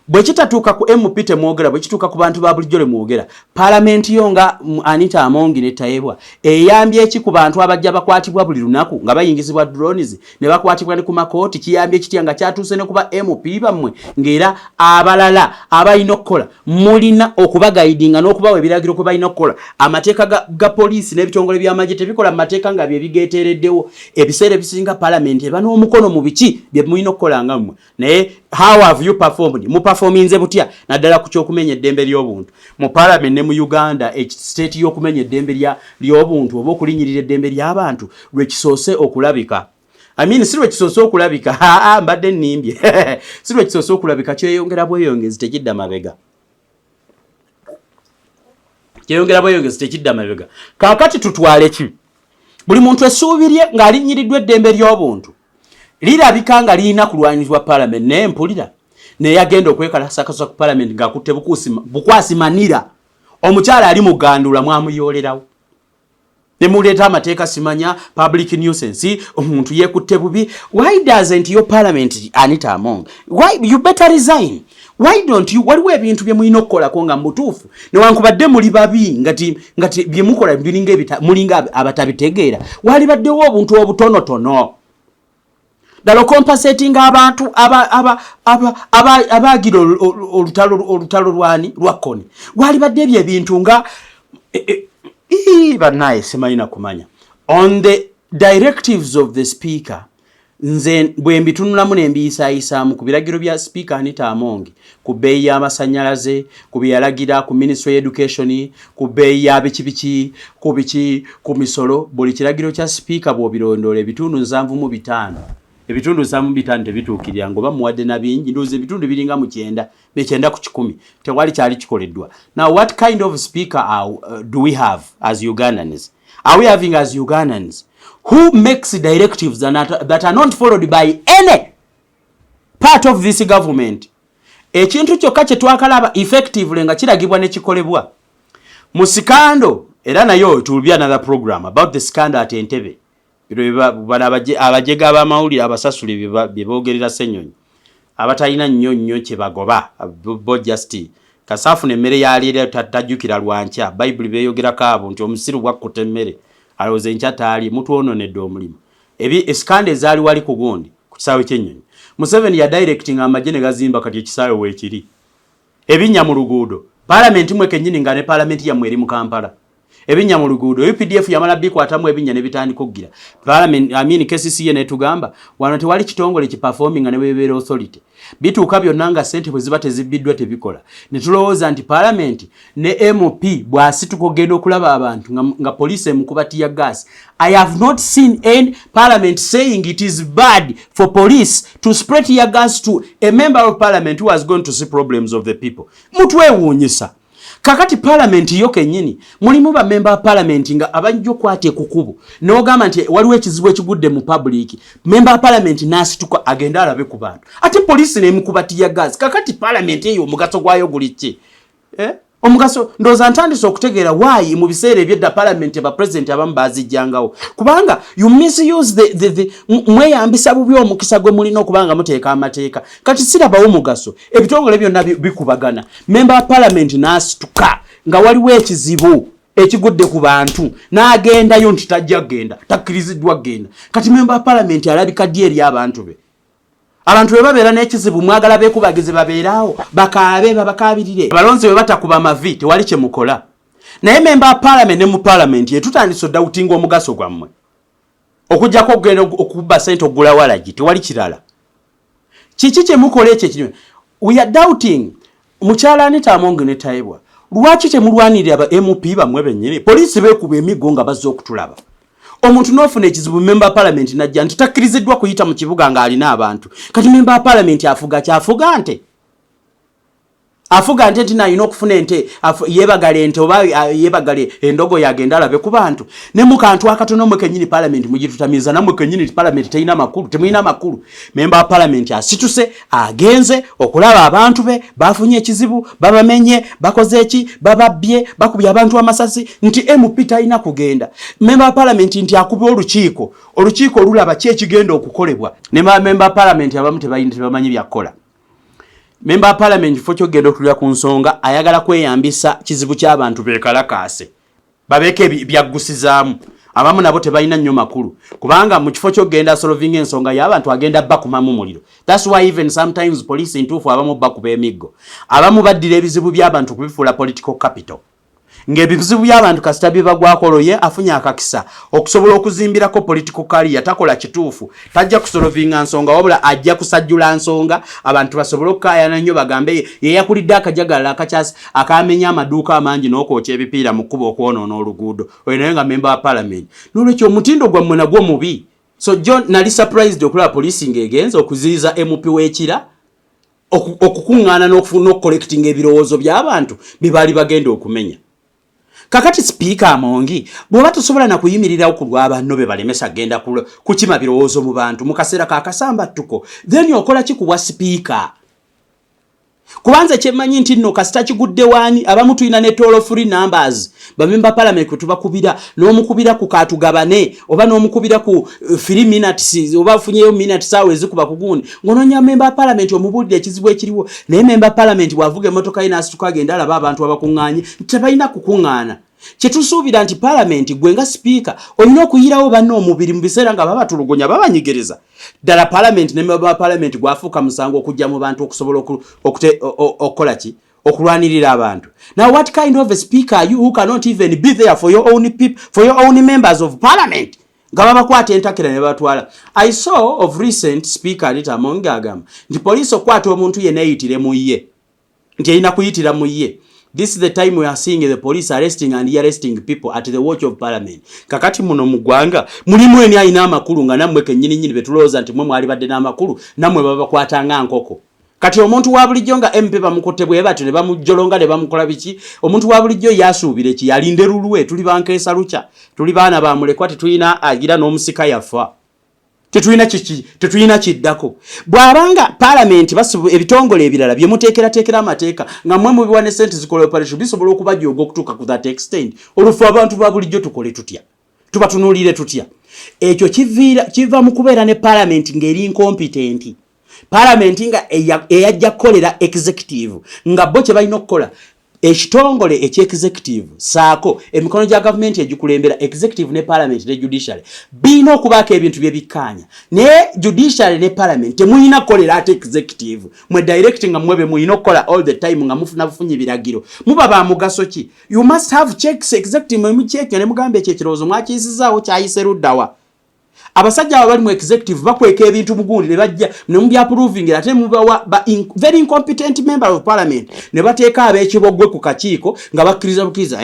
bwe kitatuuka ku MP temwogera, bwe kituuka ku bantu ba bulijjo lemwogera. Paalamenti yo nga Anita Among ne Tayebwa eyambye eki ku bantu abajja bakwatibwa buli lunaku nga bayingizibwa drones ne bakwatibwa ne ku makooti? Kiyambye kitya nga kyatuuse ne kuba MP bammwe, ng'era abalala abalina okukola mulina okubaguidinga n'okubawa ebiragiro kwe balina okukola? Amateeka ga poliisi n'ebitongole by'amagye tebikola mu mateeka nga bye bigeeteereddewo. Ebiseera ebisinga paalamenti eba n'omukono mu biki bye mulina okukola nga mmwe. Naye how have you performed? Muperforminze butya, naddala ku kyokumenya eddembe ly'obuntu mu parliament ne mu Uganda? State y'okumenya eddembe ly'obuntu oba okulinyirira eddembe ly'abantu lwekisoose okulabika. I mean, si lwekisoose okulabika, aa mbadde nnimbye, si lwekisoose okulabika. Kyeyongera bweyongezi, tekidda mabega. Kyeyongera bweyongezi, tekidda mabega. Kaakati tutwale ki? Buli muntu essuubi lye ng'alinnyiriddwa eddembe ly'obuntu lirabika nga lirina kulwanyizibwa parliament, naye mpulira naye agenda okwekalakasa ku parliament ng'akutte bukwasi manira, omukyala ali mugandula mwamuyoolerawo ne muleeta amateeka, simanya public nuisance, omuntu yeekutte bubi. Why doesn't your parliament, Anita Among, why you better resign? Why don't you? Waliwo ebintu bye mulina okukolako nga mubutuufu, newankubadde muli babi, nga bye mukola biringa mulinga abatabitegeera. Walibaddewo obuntu obutonotono ddala ocompensatinga abantu abagira olutalo lwani lwa Kony. Walibadde ebyo ebintu nga bannaye simanyi kumanya. On the directives of the speaker, nze bwe mbitunulamu ne mbiyisaayisaamu ku biragiro bya Sipiika Anita Among ku bbeeyi y'amasannyalaze, ku bye yalagira ku Ministry Education, ku bbeeyi ya biki biki, ku biki, ku misolo, buli kiragiro kya sipiika bw'obirondoola, 75%, 75% tebituukirira. Nga oba muwadde na bingi, ndowooza ebitundu biringa mu 90, 90%, tewali kyali kikoleddwa. Now, what kind of speaker do we have as Ugandans? Are we having as Ugandans who makes directives that are not followed by any part of this government? Ekintu kyokka kye twakalaba effectively nga kiragibwa ne kikolebwa mu scandal, era nayo it will be another program about the scandal at Entebbe. Bino bano abajega abamawulire abasasule bye boogerera Ssenyonyi, abatalina nnyo nnyo kye bagoba bo, just kasaafuna emmere yaliira, tajjukira lwankya. Bayibuli beeyogerako abo nti omusiru bwakkuta emmere alowooza enkya taali. Mutwononedde omulimu. Esikanda ezaali wali ku gundi ku kisaawe ky'ennyonyi, Museveni ya directing amagye ne gazimba. Kati ekisaawe weekiri, ebinnya mu luguudo. Paalamenti mwe kennyini, nga ne paalamenti yammwe eri mu Kampala, ebinnya mu luguudo UPDF yamala bikwatamu ebinnya ne bitandika okugira parliament, I mean KCCA, netugamba wano tewali kitongole kiperforming nga ne webeera authority. Bituuka byonna nga ssente bwe ziba tezibbiddwa tebikola. Ne tulowooza nti parliament ne MP bw'asituka ogenda okulaba abantu nga poliisi emukuba tear gas. I have not seen any parliament saying it is bad for police to spray tear gas to a member of parliament who has gone to see problems of the people. Mutwewuunyisa. Kakati palamenti yo kennyini mulimu bamemba ba palamenti nga abajja okwata ekukubo n'ogamba nti waliwo ekizibu ekigudde mu public, memba wa palamenti n'asituka agende alabe ku bantu, ate poliisi n'emukuba tear gas. Kakati palamenti eyo omugaso gwayo guli ki, eh? Omugaso ndowooza ntandise okutegeera why mu biseera ebyedda palamenti bapulezidenti abamu bazijjangawo, kubanga you misuse the mweyambisa bubi omukisa gwe mulina okubanga muteeka amateeka. Kati sirabawo mugaso, ebitongole byonna bikubagana. Memba wa palamenti n'asituka nga waliwo ekizibu ekigudde ku bantu n'agendayo nti tajja kgenda, takkiriziddwa kgenda. Kati memba wa palamenti alabika ddi eri abantu be? Abantu bwe babeera n'ekizibu mwagala beekubagize babeeraawo bakaabe, babakaabirire. Abalonzi bwe batakuba mavi tewali kye mukola. Naye memba wa parliament ne mu parliament yetutandise odoubtinga omugaso gwammwe, okuggyako okugenda okubba sente okugula walagi, tewali kirala. Kiki kye mukola ekyo ekinywe? We are doubting. Mukyala Anita Among ne Tayebwa, lwaki temulwanirira ba MP bammwe bennyini? Poliisi beekuba emiggo nga bazze okutulaba. Omuntu n'ofuna ekizibu, memba wa parliament najja nti takkiriziddwa kuyita mu kibuga ng'alina abantu. Kati memba wa parliament afuga kyafuga nte, afuga nte nti nalina okufuna ente, yeebagale ente oba yeebagale endogo yagenda alabe ku bantu. Ne mu kantu akatono mwe kennyini parliament mugitutamiza. Nammwe kennyini parliament terina makulu, temulina makulu. Memba wa parliament asituse agenze okulaba abantu be bafunye ekizibu, babamenye, bakoze eki, bababbye, bakubye abantu amasasi, nti MP talina kugenda. Memba wa parliament nti akube olukiiko, olukiiko olulaba ki ekigenda okukolebwa. Ne memba wa parliament abamu tebalina, tebamanyi byakukola. Memba wa parliament kifo kyokugenda okutulira ku nsonga ayagala kweyambisa kizibu ky'abantu bekalakaase babeeko byaggusizaamu. Abamu nabo tebalina nnyo makulu, kubanga mu kifo kyokugenda solving ensonga y'abantu agenda bakumamu muliro. That's why even sometimes police ntuufu, abamu bakuba emiggo, abamu baddira ebizibu by'abantu kubifuula political capital, ng'ebizibu by'abantu kasita bibagwako olwo ye afunye akakisa okusobola okuzimbirako political career. Takola kituufu, tajja kusolvinga nsonga, wabula ajja kusajjula nsonga abantu basobole okukaayana nnyo, bagambe ye yakulidde akajagalala akakyasi akamenya amaduuka amangi n'okwokya ebipiira mu kkuba okwonoona oluguudo. Oyo naye nga memba wa parliament. N'olwekyo omutindo gwammwe nagwo mubi. So John, nali surprised okulaba poliisi ng'egenza okuziyiza MP w'Ekira okukuŋŋaana n'okucollectinga ebirowoozo by'abantu bye baali bagenda okumenya. Kakati Sipiika Amongi, bw'oba tosobola na kuyimirirawo ku lwa banno be balemesa kugenda kukima birowoozo mu bantu mu kaseera ka kasambattuko, then okola ki ku bwa sipiika? Kubanze kyemmanyi nti nno kasita kigudde waani, abamu tulina ne toll free numbers, bamemba parliament kwe tubakubira, n'omukubira ku katugabane oba n'omukubira ku 3 minutes oba ofunyeyo minutes awo ezikuba ku gundi ng'onoonya memba parliament omubuulire ekizibu ekiriwo. Naye memba parliament bw'avuga emmotoka ye n'asituka agenda alaba abantu abakuŋŋaanye nti tebalina kukuŋŋaana, kyetusuubira nti palamenti gwe nga sipiika olina okuyirawo banne omubiri mu biseera nga babatulugunya, babanyigiriza ddala. Palamenti ne memba wa palamenti gwafuuka musango okujja mu bantu okusobola okukola ki? Okulwanirira abantu. Now what kind of a speaker are you who cannot even be there for your own people, for your own members of parliament, nga babakwata entakera ne batwala? I saw of recent Speaker Anita Among agamba nti poliisi okukwata omuntu yenna eyitire mu ye, nti erina kuyitira mu ye. This is the time we are seeing the police arresting and arresting people at the watch of parliament. Kakati muno mu ggwanga mulimu eni alina amakulu, nga nammwe kennyini nnyini betulowooza nti mwe mwalibadde n'amakulu, nammwe babakwata nga nkoko? Kati omuntu wa bulijjo nga MP bamukutte bwe batyo ne bamujjolonga ne bamukola biki, omuntu wa bulijjo yasuubira eki? Yalinde lulwe. Tuli bankeesa lukya, tuli baana bamulekwa, tetulina agira n'omusika yafa, tetulina kiki, tetulina kiddako. Bw'abanga palamenti, ebitongole ebirala bye muteekerateekera amateeka nga mmwe mubiwa ne sente zikola operation bisobola okubajooga okutuuka ku that extent, olufu abantu ba bulijjo tukole tutya? Tubatunuulire tutya? Ekyo kiva mu kubeera ne palamenti ng'eri incompetent, palamenti nga eyajja kukolera executive, nga bo kye balina okukola. Ekitongole eky'executive saako emikono gya gavumenti egikulembera executive ne parliament ne judiciary birina okubaako ebintu bye bikkaanya, naye judiciary ne parliament temulina kukolera ate executive mwe direct, nga mmwe be mulina okukola all the time, nga mufuna bufunyi biragiro. Muba ba mugaso ki? You must have checks. Executive mwe muchecka ne mugamba, ekyo ekirowoozo mwakiyisizaawo, kyayise luddawa? Abasajja abo bali mu executive bakweka ebintu mugundi ne bajja ne mubyapprovingira, ate mubawa ba very incompetent member of parliament ne bateeka ab'ekibogwe ku kakiiko nga bakkiriza bukkiriza,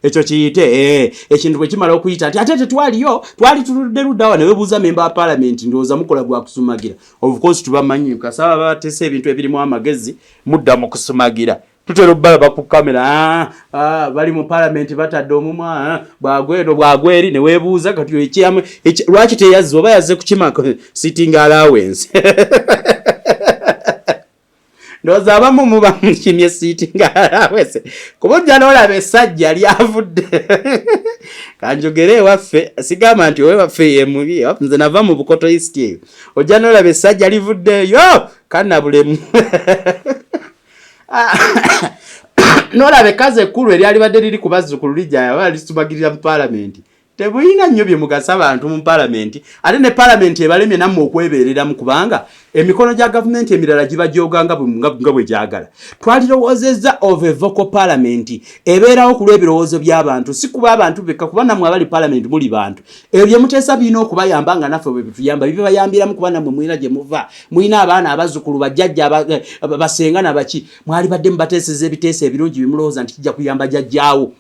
ekyo kiyite. Ekintu bwe kimala okuyita nti ate tetwaliyo, twali tuludde luddawa, ne webuuza member wa parliament, ndowooza mukola gwa kusumagira. Of course tubamanyi, kasaba bateesa ebintu ebirimu amagezi, mudda mu kusumagira. Tutera obbalaba ku kamera, bali mu palamenti batadde omumwa, bwagweno bwagweri, ne weebuuza kati ekyamu lwaki teyazze, oba yazze kukima sitting allowance. Ndowooza abamu muba mukimye sitting allowance, kuba ojja n'olaba essajja lyavudde. Kanjogere ewaffe, sigamba nti owewaffe ye mubi, nze nava mu Bukoto East eyo. Ojja n'olaba essajja livuddeeyo kannabulemu, nolaba ekkazi ekkulu eryalibadde liri ku bazzukulu lijja aba lisumagirira mu paalamenti. Tebulina nnyo bye mugasa bantu mu paalamenti, ate ne paalamenti ebalemye nammwe okwebeereramu, kubanga emikono gya gavumenti emirala giba gyoga nga bwe gyagala. Twalirowoozezza of a vocal parliament ebeerawo ku lw'ebirowoozo by'abantu, si kuba abantu bekka, kuba nammwe abali paalamenti muli bantu. Ebyo bye muteesa birina okubayamba nga naffe bwe bituyamba, bibayambiramu, kuba nammwe mulina gye muva, mulina abaana, abazzukulu, bajjajja, basenga nabaki. Mwali badde mubateeseza ebiteeso ebirungi bimulowooza nti kijja kuyamba jjajjaawo.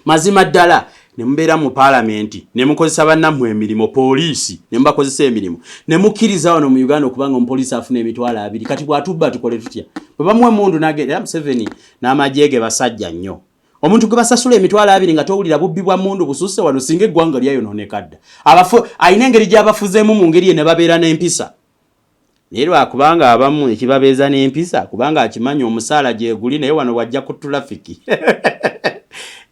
Mazima ddala ne mubeera mu paalamenti ne mukozesa bannammwe emirimu, poliisi ne mubakozesa emirimu, ne mukkiriza wano mu Uganda okubanga omupoliisi afuna 20,000. Kati bw'atubba tukole tutya? Bwe bamuwa emundu nagenda, era Museveni n'amagye ge basajja nnyo. Omuntu gwe basasula 20,000 nga towulira bubbi bwa mundu bususse wano, singa eggwanga lyayonooneka dda. Abafu alina engeri gy'abafuzeemu mu ngeri ye ne babeera n'empisa, naye lwakubanga abamu ekibabeeza n'empisa kubanga akimanyi omusaala gyeguli, naye wano wajja ku tulafiki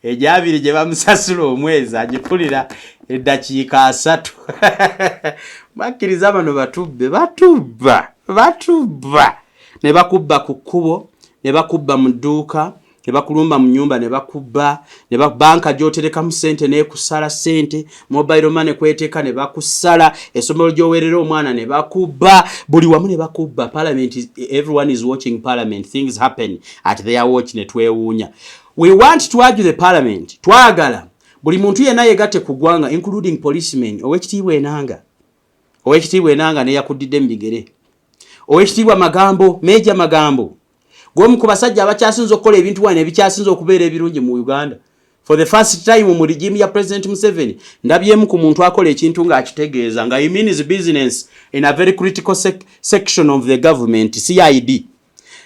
egyabiri gye bamusasula omwezi agipulira eddakiika 30. Bakkiriza bano batubbe, batubba, batubba ne bakubba ku kkubo, ne bakubba mu dduuka, ne bakulumba mu nyumba, ne bakubba ne banka gy'oterekamu sente nekusala sente, mobile money kweteeka ne bakusala, essomero gy'oweerera omwana ne bakubba, buli wamu ne bakubba. Parliament everyone is watching parliament. Things happen at their watch ne twewuunya. We want to argue the parliament. Twagala buli muntu yenna yegatte ku ggwanga, including policemen. Owekitiibwa Enanga, owekitiibwa Enanga neyakuddidde mu bigere, owekitiibwa Magambo, Meja Magambo, gwomu ku basajja abakyasinze okukola ebintu wano ebikyasinze okubeera ebirungi mu Uganda. For the first time mu regime ya President Museveni ndabyemu ku muntu akola ekintu ng'akitegeeza, nga he means business in a very critical section of the government, CID.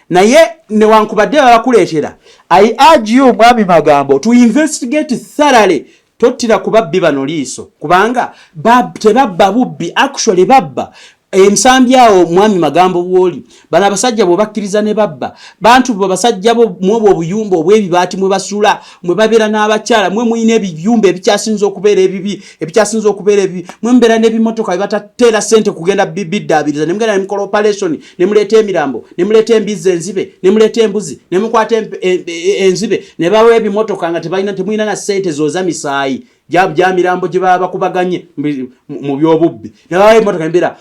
Naye newankubadde babakuleetera, I urge you, Mwami Magambo, to investigate thoroughly. Tottira ku babbi bano liiso, kubanga tebabba bubbi, actually babba ensambi awo. Mwami Magambo, bwoli bano abasajja bwebakkiriza ne babba bantu bwe basajja bo, mwobwo obuyumba obw'ebibaati mwe basula, mwe babeera n'abakyala, mwe mulina ebiyumba ebikyasinze okubeera ebibi, ebikyasinze okubeera ebibi, mwe mubeera n'ebimotoka bye batateera ssente kugenda biddaabiriza, ne mugenda ne mukola operation, ne muleeta emirambo, ne muleeta embizzi enzibe, ne muleeta embuzi, ne mukwata enzibe, ne bawa ebimotoka nga tebalina, temulina na ssente zooza misaayi gya mirambo gye baba bakubaganye mu byobubbi, ne babawa emotoka embeera.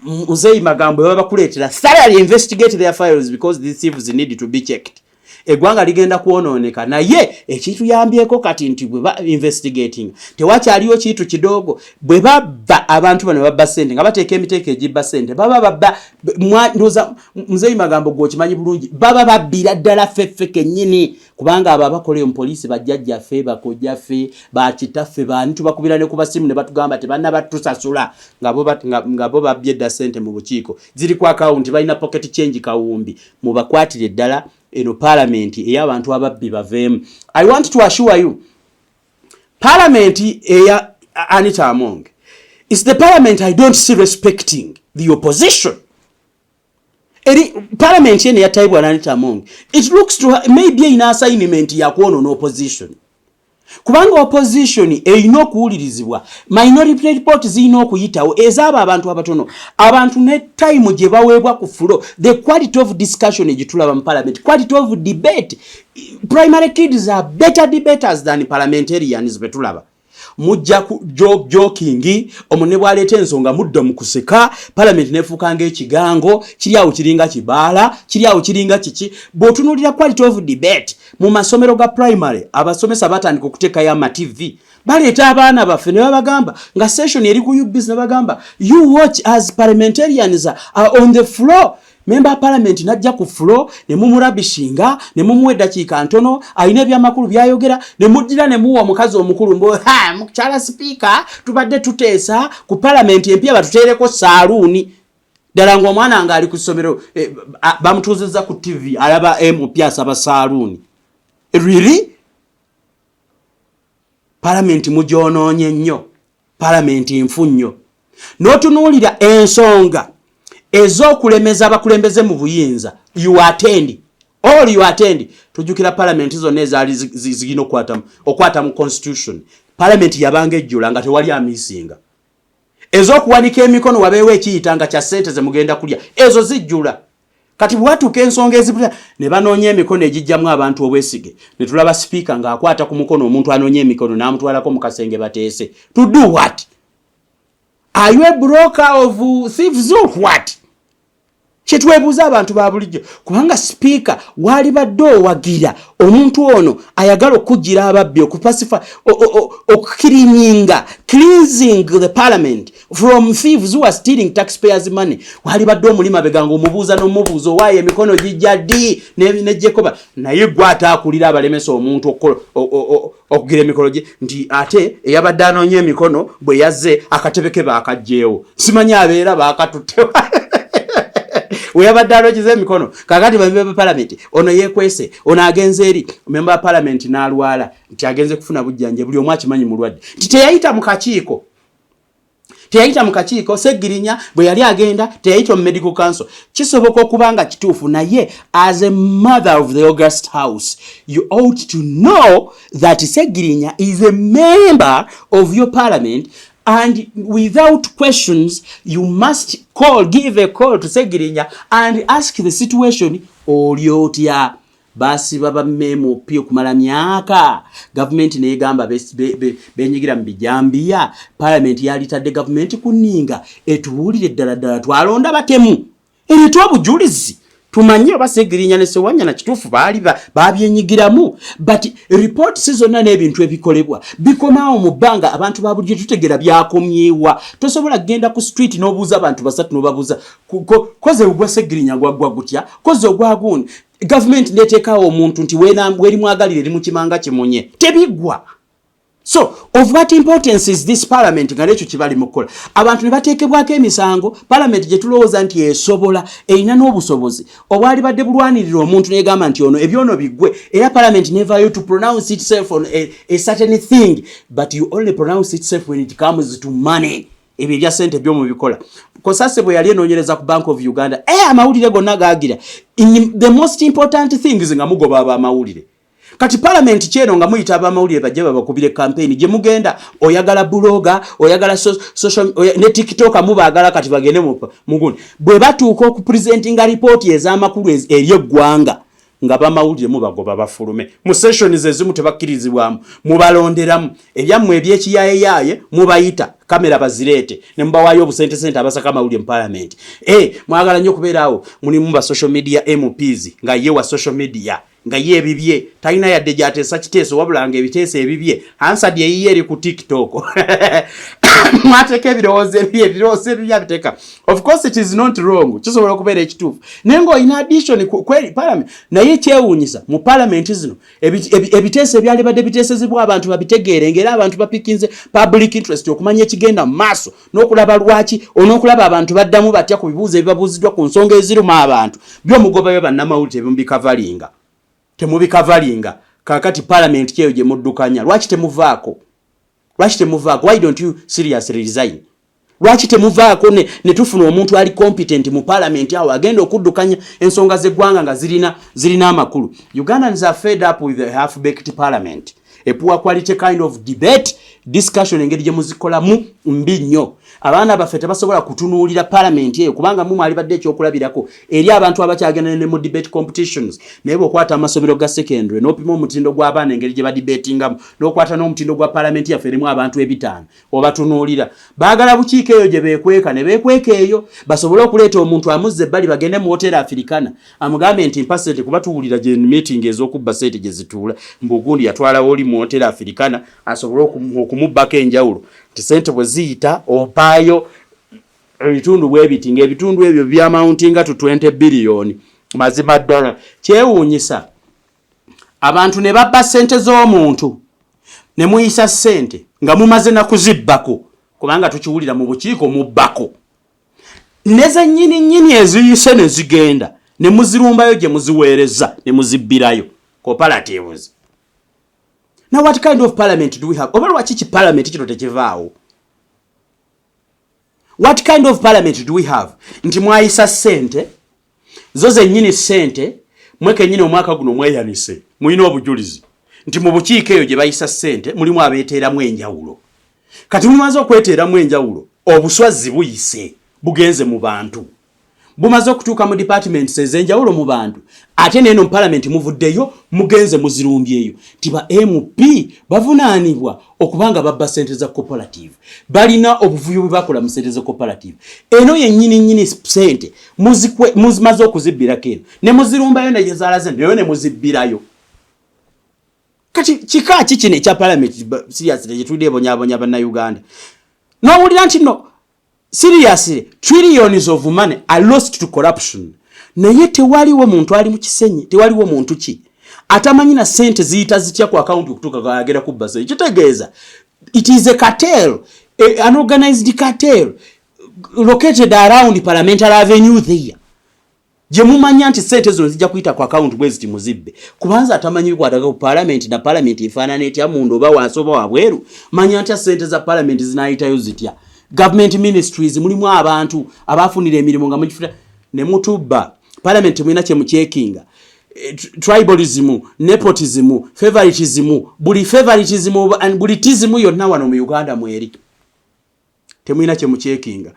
Muzeeyi Magambo, baba bakuleetera, thoroughly investigate their files, because these thieves need to be checked. Eggwanga ligenda kwonooneka, naye ekituyambyeko kati nti bwe ba investigating tewakyaliyo kintu kidogo. Bwe babba abantu bano, babba sente nga bateeka emiteeko egibba sente, baba babba. Ndowooza Muzeeyi Magambo gwe okimanyi bulungi, baba babbira ddala ffeffe kennyini, kubanga abo abakola eyo mu poliisi bajjajjaffe, bakojjaffe, bakitaffe, baani. Tubakubira ne ku basimu ne batugamba tebannabatusasula, nga bo babbye edda sente mu bukiiko, ziri ku akawunti, balina pocket change kawumbi. Mubakwatire ddala. Eno paalamenti ey'abantu ababbi baveemu. I want to assure you, parliament eya Anita Among is the parliament I don't see respecting the opposition. Eri parliament eno eyatayibwa na Anita Among, it looks to her, maybe erina assignment yakwonoona opposition. Kubanga opposition erina okuwulirizibwa, minority report zirina okuyitawo ezaabo abantu abatono. Abantu ne time gye baweebwa ku floor, the quality of discussion egitulaba mu parliament, quality of debate, primary kids are better debaters than parliamentarians betulaba. Mujja ku joking, omwo ne bwaleeta ensonga mudda mu kuseka. Parliament nefuuka ng'ekigango kiri awo, kiringa kibaala kiri awo, kiringa kiki. Bw'otunuulira quality of debate mu masomero ga primary, abasomesa batandika okuteekayo ama TV, baleeta abaana baffe ne babagamba nga session eri ku UBC, ne bagamba, "You watch as parliamentarians are on the floor." Member wa parliament najja ku floor ne mumurabishinga, ne mumuwa eddakiika ntono, alina ebyamakulu byayogera, ne muddira ne muwa omukazi omukulu mbu, "Ha, mukyala sipiika, tubadde tuteesa ku parliament empya batuteereko saaluuni." Ddala ng'omwana ng'ali ku ssomero, bamutuuzizza ku TV, alaba MP asaba saaluuni. Really, palamenti mugyonoonye nnyo, palamenti nfu nnyo. N'otunuulira ensonga ez'okulemeza abakulembeze mu buyinza, you attend all, you attend. Tujjukira palamenti zonna ezaali zirina okwata mu constitution, palamenti yabanga ejjula nga tewali amisinga. Ez'okuwanika emikono wabeewo ekiyita nga kya ssente zemugenda kulya, ezo zijjula. Kati bwatuuka ensonga ezibula ne banoonya emikono egijjamu abantu obwesige, ne tulaba sipiika ng'akwata ku mukono omuntu anoonya emikono n'amutwalako mu kasenge bateese. To do what? Are you a broker of thieves or what? Kyetwebuuza abantu ba bulijjo, kubanga sipiika waalibadde owagira omuntu ono ayagala okugira ababbi, okupacify, okucleaninga, cleansing the parliament from thieves who are stealing taxpayers' money. Waalibadde omulima bega nga omubuuza n'omubuuza, owaayo emikono gijja ddi nejjekoba? Naye gwe ate akulira abalemesa omuntu okugira emikolo gye, nti ate eyabadde anoonya emikono bwe yazze, akatebe ke baakagjeewo, simanyi abeera baakatuttewa weyabadde anoonyeza emikono. Kakati bamemba ba palamenti, ono yekwese, ono agenze eri memba wa palamenti n'alwala nti agenze kufuna bujjanje, buli omu akimanyi mulwadde, nti teyayita mu kakiiko, teyayita mu kakiiko. Segirinya bwe yali agenda teyayita mu medical council. Kisoboka okuba nga kituufu, naye as a mother of the august house, you ought to know that Segirinya is a member of your parliament, and without questions you must call, give a call to Segirinya and ask the situation, oli otya? Basiba ba MP okumala myaka, gavumenti neyegamba benyigira mu bijambiya. Palamenti yalitadde gavumenti ku nninga etubuulire ddala ddala twalonda batemu, ereete obujulizi tumanye oba Segirinya ne Sewanyana kituufu baali babyenyigiramu. But reports zonna n'ebintu ebikolebwa bikomaawo mu bbanga, abantu ba bulijjo tutegera byakomyewa. Tosobola kugenda ku street n'obuuza abantu basatu n'obabuuza, "Koze ogwa Segirinya gwaggwa gutya? Koze ogwa gundi?" Gavumenti neteekawo omuntu nti werimwagalire eri mu kimanga kimunye, tebiggwa. So of what importance is this parliament nga nekyo kibali mu kukola? Abantu ne bateekebwako emisango, parliament gye tulowooza nti esobola, erina n'obusobozi obwali badde bulwanirira omuntu, negamba nti ono ebyono biggwe, era parliament nevayo to pronounce itself on a certain thing, but you only pronounce itself when it comes to money. Ebyo ebya sente byomubikola. Kosase bwe yali enoonyereza ku Bank of Uganda, amawulire gonna gagira in the most important things nga mugoba abamawulire. Kati palamenti kyeno nga muyita abamawulire bajje babakubire campaign gye mugenda. Oyagala blogger, oyagala social ne TikTok, mubaagala kati bagende mugundi. Bwe batuuka okupresentinga ripooti ez'amakulu eri eggwanga, nga bamawulire mubagoba bafulume. Mu sessions ezimu tebakkirizibwamu, mubalonderamu ebyammwe ebyekiyaayeyaaye, mubayita kamera bazireete ne mubawaayo obusentesente abasaka amawulire mu palamenti. Mwagala nnyo okubeera awo mulimu ba social media MPs, nga ye wa social media, nga ye ebibye talina yadde gyateesa kiteeso, wabula nga ebiteeso ebibye Hansard eyiye eri ku TikTok, mwateeka ebirowoozo ebibi, ebirowoozo ebibi abiteeka. Of course it is not wrong, kisobola okubeera ekituufu, naye ng'olina addition kweri parliament. Naye kyewuunyisa mu parliament zino ebiteeso ebyali badde biteesezebwa abantu babitegeere, ng'era abantu bapikinze public interest okumanya ekigenda mu maaso n'okulaba lwaki on'okulaba abantu baddamu batya ku bibuuzo ebibabuuziddwa ku nsonga eziruma abantu, byomugobayo bannamawulire tebimubikavalinga, temubikavalinga. Kakati parliament kyeyo gye muddukanya, lwaki temuvaako? Lwaki temuvaako? Why don't you seriously resign? Lwaki temuvaako ne tufuna omuntu ali competent mu parliament awo agenda okuddukanya ensonga z'eggwanga nga zirina amakulu? Ugandans are fed up with the half baked parliament. A poor quality kind of debate, discussion, engeri gye muzikolamu mbi nnyo. Abaana baffe tebasobola kutunuulira palamenti eyo, kubanga mu mwalibadde ekyokulabirako eri abantu abakyagenda ne mu debate competitions. Naye bw'okwata amasomero ga secondary n'opima omutindo gw'abaana engeri gye badebatingamu, n'okwata n'omutindo gwa palamenti yaffe erimu abantu 500, obatunuulira baagala bukiiko eyo gye beekweka, ne beekweka eyo basobole okuleeta omuntu amuzza ebbali, bagende mu Hotel Africana, amugambe nti, "Mpa sente," kuba tuwulira gye meeting ez'okubba sente gye zituula. Mbugundi yatwalawo oli mu Hotel Africana asobole okumubbako enjawulo, nti sente bwe ziyita opaayo ebitundu bwe biti, ng'ebitundu ebyo byamountinga to 20 biliyoni. Mazima ddala kyewuunyisa, abantu ne babba sente z'omuntu ne muyisa ssente nga mumaze na kuzibbako, kubanga tukiwulira mu bukiiko mubbako ne zennyini nnyini eziyise ne zigenda ne muzirumbayo gye muziweereza ne muzibbirayo cooperatives. Now, what kind of parliament do we have? Oba lwaki ki parliament kino tekivaawo? What kind of parliament do we have nti mwayisa ssente zo zennyini, ssente mwe kennyini omwaka guno mweyanise, mulina obujulizi nti mu bukiiko eyo gye bayisa ssente mulimu abeeteeramu enjawulo? Kati mumaze okweteeramu enjawulo, obuswazi buyise bugenze mu bantu, bumaze okutuuka mu departments ez'enjawulo mu bantu, ate neeno mu palamenti muvuddeyo mugenze muzirumbyeyo nti ba MP bavunaanibwa okubanga babba sente za cooperative, balina obuvuyo bwe bakola mu sente za cooperative. Eno yennyini nnyini sente muzimaze okuzibbirako eno ne muzirumbayo negyezaalaze nayo ne muzibbirayo. Kati kika ki kino ekya palamenti? Seriously, gyetulidde ebonyaabonya Bannayuganda. N'owulira nti no, seriously, trillions of money are lost to corruption, naye tewaliwo muntu ali mu Kisenyi, tewaliwo muntu ki atamanyi na sente ziyita zitya ku akawunti okutuuka agera kubba sente. Kitegeeza it is a cartel, an organized cartel located around Parliamentary Avenue there, gye mumanya nti sente zino zijja kuyita ku akawunti bwe ziti muzibbe. Kubanza atamanyi bikwataga ku palamenti na palamenti efaanana etya munda oba wansi oba wabweru, manya ntya sente za palamenti zinayitayo zitya? Government ministries mulimu abantu abafunira emirimu nga mugifuna ne mutubba. Palamenti mulina kyemukyekinga? Tribalism, nepotism, favoritism, buli favoritism and buli tism yonna wano mu Uganda mweri. Temulina kyemukyekinga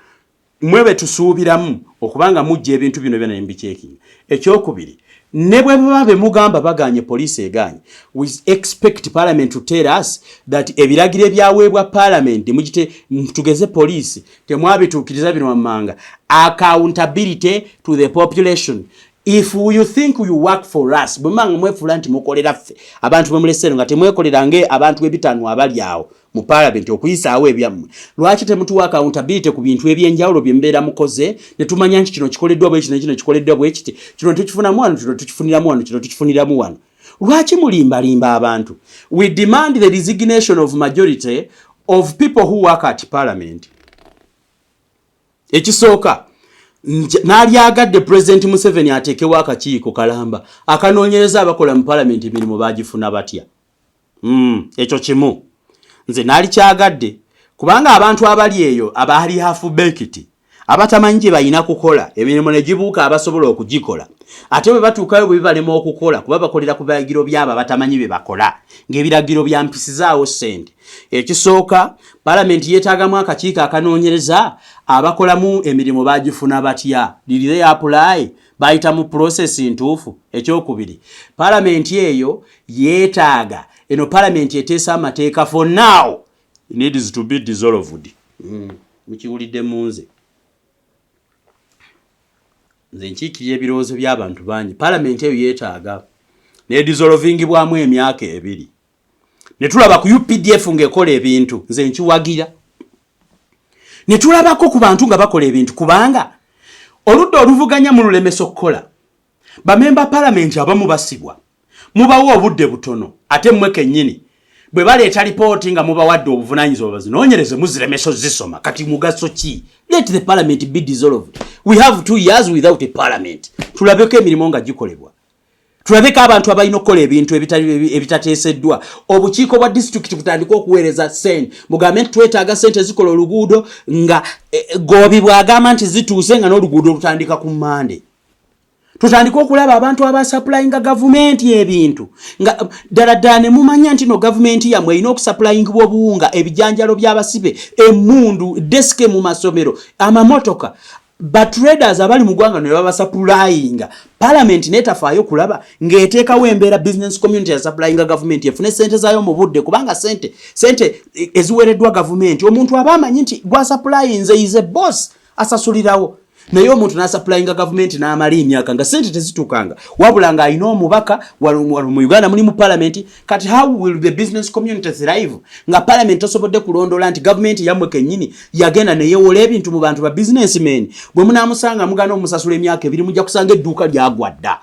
mwe be tusuubiramu okubanga mujja ebintu bino byonna nemubikyekinga. Ekyokubiri, ne bwe baba be mugamba baganye, poliisi eganye, we expect parliament to tell us that ebiragiro ebyaweebwa parliament mugite tugeze poliisi temwabituukiriza bino wammanga. Accountability to the population. If you think you work for us, bwe mubanga mwefuula nti mukolera ffe abantu bemulesero, nga temwekolera nge abantu 500 abali awo mu parliament okuyisaawo ebyammwe, lwaki temutuwa accountability ku bintu ebyenjawulo bye mubeera mukoze, ne tumanya nti kino kikoleddwa bwe kino, kino kikoleddwa bwe kiti, kino tukifunamu wano, kino tukifuniramu wano, kino tukifuniramu wano? Lwaki mulimbalimba abantu? We demand the resignation of majority of people who work at parliament. Ekisooka, naalyagadde President Museveni ateekewo akakiiko kalamba akanoonyereza abakola mu palamenti emirimu bagifuna batya. Ekyo kimu nze naalikyagadde, kubanga abantu abali eyo abaali half baked, abatamanyi gye balina kukola emirimu ne gibuuka, abasobola okugikola ate bwe batuukayo bwe bibalema okukola, kuba bakolera ku biragiro byabo abatamanyi bye bakola, ng'ebiragiro byampisizaawo ssente. Ekisooka, palamenti yeetaagamu akakiiko akanoonyereza abakolamu emirimu bagifuna batya, did they apply, bayita mu process ntuufu? Ekyokubiri, palamenti eyo yeetaaga, eno palamenti eteesa amateeka, for now needs to be dissolved. Mukiwulidde mu nze, nze nkiikirira ebirowoozo by'abantu bangi. Palamenti eyo yeetaaga nedissolvingibwamu emyaka 2 ne tulaba ku UPDF ng'ekola ebintu. Nze nkiwagira ne tulabako ku bantu nga bakola ebintu, kubanga oludda oluvuganya mululemesa okukola. Bamemba palamenti abamu basibwa, mubawa obudde butono, ate mmwe kennyini bwe baleeta lipooti nga mubawadde obuvunaanyizibwa bazinoonyereze, muziremesa ozisoma. Kati mugaso ki? Let the parliament be dissolved. We have 2 years without a parliament. Tulabeko emirimu nga gikolebwa, tulabeko abantu abalina okukola ebintu ebitateeseddwa. Obukiiko bwa disitulikiti butandike okuweereza sente, mugambe nti twetaaga sente zikola oluguudo, nga Goobi bw'agamba nti zituuse, nga n'oluguudo lutandika ku Mande. Tutandike okulaba abantu abasupplyinga gavumenti ebintu nga ddala ddala ne mumanya nti no gavumenti yammwe erina okusupplyingibwa obuwunga, ebijanjalo by'abasibe, emmundu, desike mu masomero, amamotoka. Batraders abali mu ggwanga ne babasupplyinga, palamenti netafaayo kulaba ng'eteekawo embeera business community yasupplyinga gavumenti efune sente zaayo mu budde, kubanga sente eziweereddwa gavumenti, omuntu aba amanyi nti gwasupplyinze is a boss, asasulirawo. Naye omuntu n'asupplyinga gavumenti n'amala emyaka nga sente tezituukanga, wabula ng'alina omubaka wano mu Uganda, mulimu palamenti. Kati how will the business community thrive nga palamenti tosobodde kulondoola nti gavumenti yammwe kennyini yagenda neyewola ebintu mu bantu ba businessmen? Bwe munaamusanga mugana omusasula emyaka 2, mujja kusanga edduuka lyagwa dda,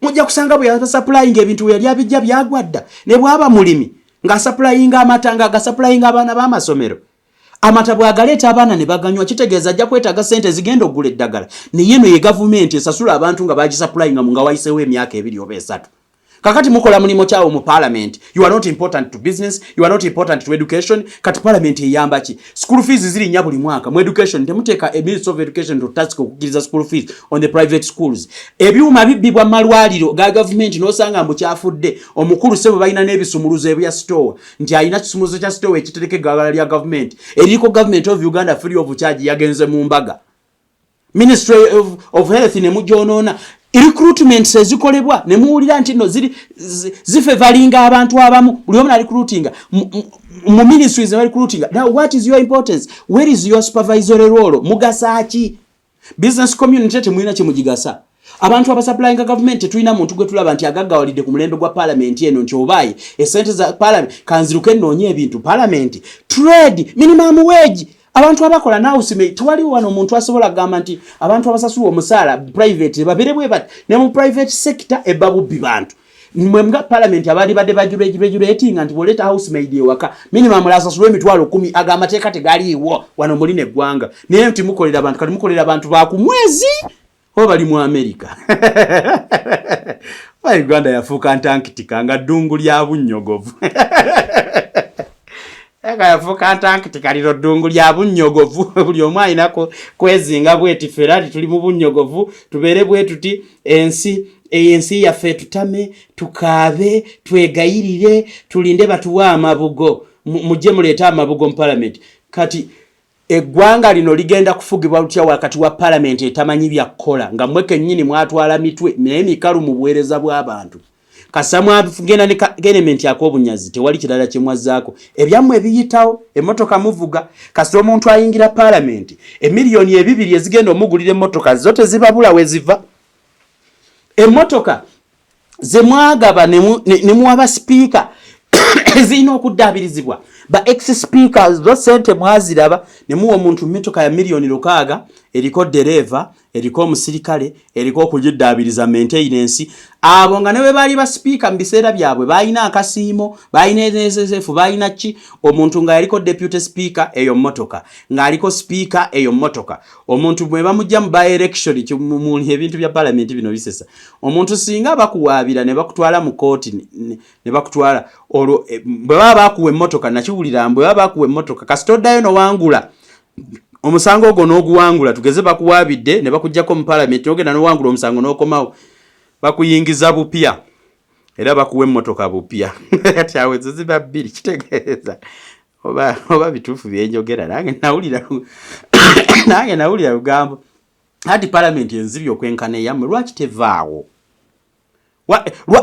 mujja kusanga bwe yasupplyinga ebintu bwe yali abijja byagwa dda. Ne bwaba mulimi ng'asupplyinga amata, nga agasupplyinga abaana b'amasomero, amata bw'agaleeta abaana ne baganywa, kitegeeza ajja kwetaaga sente zigenda okugula eddagala. Naye eno ye gavumenti esasula abantu nga bagisupplyinga mu nga wayiseewo emyaka 2 oba 3. Kakati mukola mulimu kyawo mu parliament? You are not important to business, you are not important to education. Kati parliament eyamba ki? School fees zirinnya buli mwaka. Mu education temuteeka a Minister of Education to task okukkiriza school fees on the private schools. Ebyuma bibbibwa mu malwaliro ga gavumenti, n'osanga mbu kyafudde omukulu sebo balina n'ebisumuluzo ebya store, nti alina kisumuluzo kya store ekitereka eggagala lya gavumenti eriko Government of Uganda free of charge, yagenze mu mbaga. Ministry of Health ne mugyonoona. Recruitments ezikolebwa ne muwulira nti no ziri zifavouringa abantu abamu, buli omu narecruitinga mu ministries ne recruitinga. Now what is your importance? Where is your supervisory role? Mugasa ki? Business community temulina kyemugigasa. Abantu abasupplyinga gavumenti, tetulina muntu gwe tulaba nti agaggawalidde ku mulembe gwa palamenti eno nti obaayi esente za parliament kanziruke nnoonye ebintu. Palamenti, trade, minimum wage, abantu abakola nausime, tewaliwo wano omuntu asobola kugamba nti abantu abasasulwa omusaala private babere bwe bati. Ne mu private sector ebba bubbi bantu. Mwe nga parliament abaali badde bagiregulatinga nti bw'oleeta housemaid ewaka minimum asasulwa 100,000, ago amateeka tegaliiwo wano muli neggwanga. Naye nti mukolera abantu, kati mukolera abantu baku mwezi oba bali mu America ba Uganda yafuuka Antarctica, nga ddungu lya bunnyogovu. Eka yafuuka Antarctica, liro ddungu lya bunnyogovu. Buli omu alinako kwezinga bweti, fera ti tuli mu bunnyogovu, tubeere bwe tuti. Ensi ensi yaffe tutame, tukaabe, twegayirire, tulinde batuwe amabugo. Mujje muleete amabugo mu palamenti. Kati eggwanga lino ligenda kufugibwa lutya wakati wa palamenti etamanyi byakukola, nga mmwe kennyini mwatwala mitwe naye mikalu mu buweereza bw'abantu? Kasa mwagenda ne element ak'obunyazi, tewali kirala kyemwazzaako. Ebyammwe ebiyitawo, emmotoka muvuga. Kasita omuntu ayingira palamenti, emiliyoni 2 ezigenda omugulira emmotoka zo tezibabula we ziva. Emmotoka zemwagaba ne muwa ba sipiika ezirina okuddaabirizibwa ba ex speakers, zo sente mwaziraba ne muwa omuntu mmotoka ya miliyoni 6, eriko dereeva, eriko omusirikale, eriko okugiddaabiriza, maintenance. Abo nga ne bwe baali ba sipiika mu biseera byabwe balina akasiimo, balina NSSF, balina ki. Omuntu nga yaliko deputy speaker, eyo mmotoka, ng'aliko sipiika, eyo mmotoka. Omuntu bwe bamujja mu by election, ebintu bya palamenti bino bisesa. Omuntu singa bakuwaabira ne bakutwala mu kooti ne bakutwala, olwo bwe baba bakuwa emmotoka, nakiwulira, bwe baba bakuwa emmotoka, kasita oddayo nowangula omusango ogwo n'oguwangula, tugeze bakuwaabidde ne bakugjako mu palamenti, n'ogenda n'owangula omusango n'okomawo, bakuyingiza bupya era bakuwa emmotoka bupya. Kati awo ezo ziba bbiri. Kitegeeza oba bituufu byenjogera? Nange nawulira lugambo. Ati palamenti enzibye okwenkana eyammwe, lwaki tevaawo?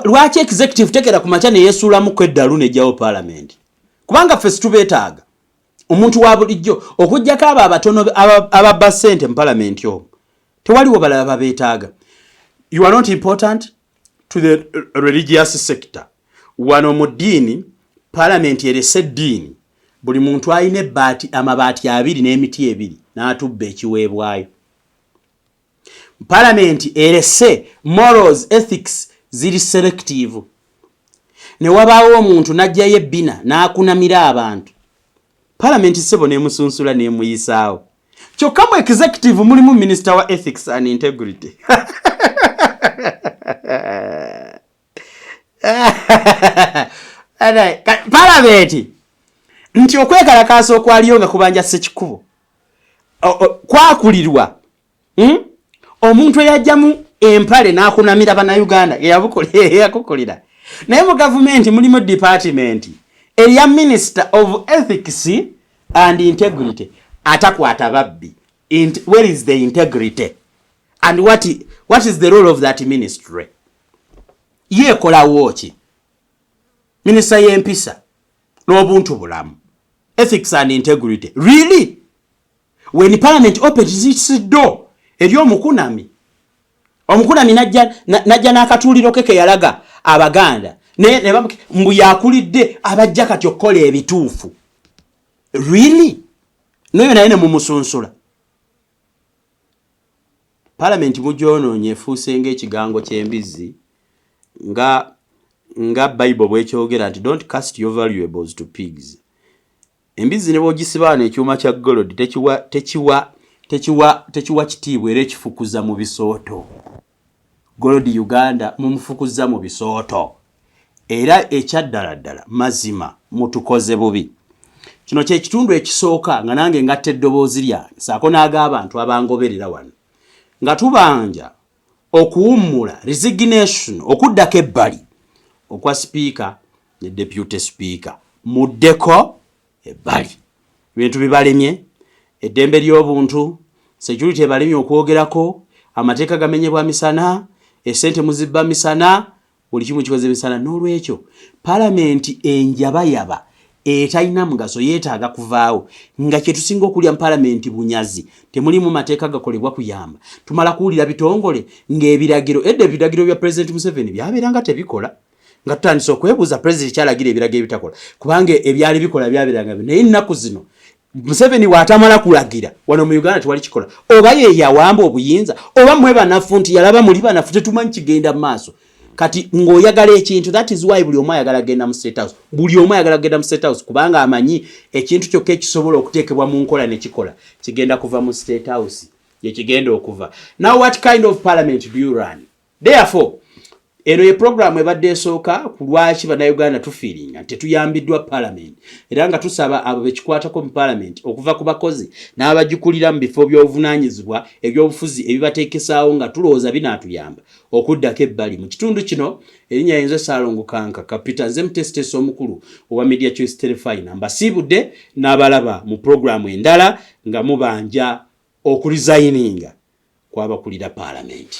Lwaki executive tekera ku makya neyesuulamuko eddalu nejjawo palamenti? Kubanga ffe situbeetaaga. Omuntu wa bulijjo, okugjako abo abatono ababba ssente mu palamenti omwo, tewaliwo balala babeetaaga. You are not important to the religious sector. Wano mu ddiini, palamenti erese eddiini. Buli muntu alina ebbaati, amabaati abiri n'emiti ebiri n'atubba ekiweebwayo. Palamenti erese morals, ethics ziri selective. Ne wabaawo omuntu n'ajjayo ebbina n'akunamira abantu, palamenti ssebo n'emusunsula n'emuyisaawo. Kyokka mu executive mulimu minister wa ethics and integrity. Palamenti nti okwekalakaasa okwaliyo nga kubanja Ssekikubo kwakulirwa, Omuntu eyajjamu Empale n'akunamira Bannayuganda eyakukolera. Naye mu gavumenti mulimu department eya Minister of Ethics and Integrity atakwata babbi. Where is the integrity and what is the role of that ministry? Yeekolawo ki minisita y'empisa n'obuntu bulamu, ethics and integrity? Really, when parliament opens its door eri omukunami, omukunami najja n'akatuuliro ke keyalaga Abaganda, mbu yakulidde abajja kati okukola ebituufu. Really, noyo naye ne mumusunsula. Palamenti mugyonoonye, efuuse ng'ekigango ky'embizzi, nga Bible bwekyogera nti, "Don't cast your valuables to pigs." Embizzi ne bw'ogisiba wano ekyuma kya gold, tekiwa tekiwa tekiwa tekiwa kitiibwa, era ekifukuza mu bisooto. Gold Uganda mumufukuza mu bisooto. Era ekyaddala ddala mazima mutukoze bubi. Kino kyekitundu ekisooka nga nange ngatta eddoboozi lyange saako n'ag'abantu abangoberera wano nga tubanja okuwummula, resignation, okuddako ebbali okwa sipiika ne deputy speaker. Muddeko ebbali, ebintu bibalemye, eddembe ly'obuntu, security ebalemye okwogerako, amateeka gamenyebwa misana, esente muzibba misana, buli kimu kikoze misana. N'olwekyo palamenti enjabayaba etalina mugaso yeetaaga kuvaawo. Nga kyetusinga okulya mu palamenti bunyazi, temulimu mateeka gakolebwa kuyamba. Tumala kuwulira bitongole ng'ebiragiro. Edda ebiragiro bya President Museveni byabeera nga tebikola, nga tutandise okwebuuza president kyalagira ebiragiro ebitakola, kubanga ebyali bikola byabeeranga. Naye ennaku zino Museveni bw'atamala kulagira wano mu Uganda tewali kikola. Oba ye yawamba obuyinza, oba mwe banafu nti yalaba muli banafu, tetumanyi kigenda mu maaso. Kati ng'oyagala ekintu, that is why buli omu ayagala genda mu State House. Buli omu ayagala kugenda mu State House kubanga amanyi ekintu kyokka ekisobola okuteekebwa mu nkola ne kikola kigenda kuva mu State House, yekigenda okuva. Now, what kind of parliament do you run? Therefore, eno ye programu ebadde esooka ku lwaki Bannayuganda tufiiringa nti tetuyambiddwa parliament, era nga tusaba abo bekikwatako mu parliament, okuva ku bakozi n'abagikulira mu bifo by'obuvunaanyizibwa ebyobufuzi ebibateekesaawo nga tulowooza binaatuyamba, okuddako ebbali mu kitundu kino. Erinnya yinza Saalongo Kanka Kapita, nze mutesitesi omukulu owa Media Choice Terefayina. Mbasiibudde n'abalaba mu programu endala nga mubanja okuresigninga kwabakulira paalamenti.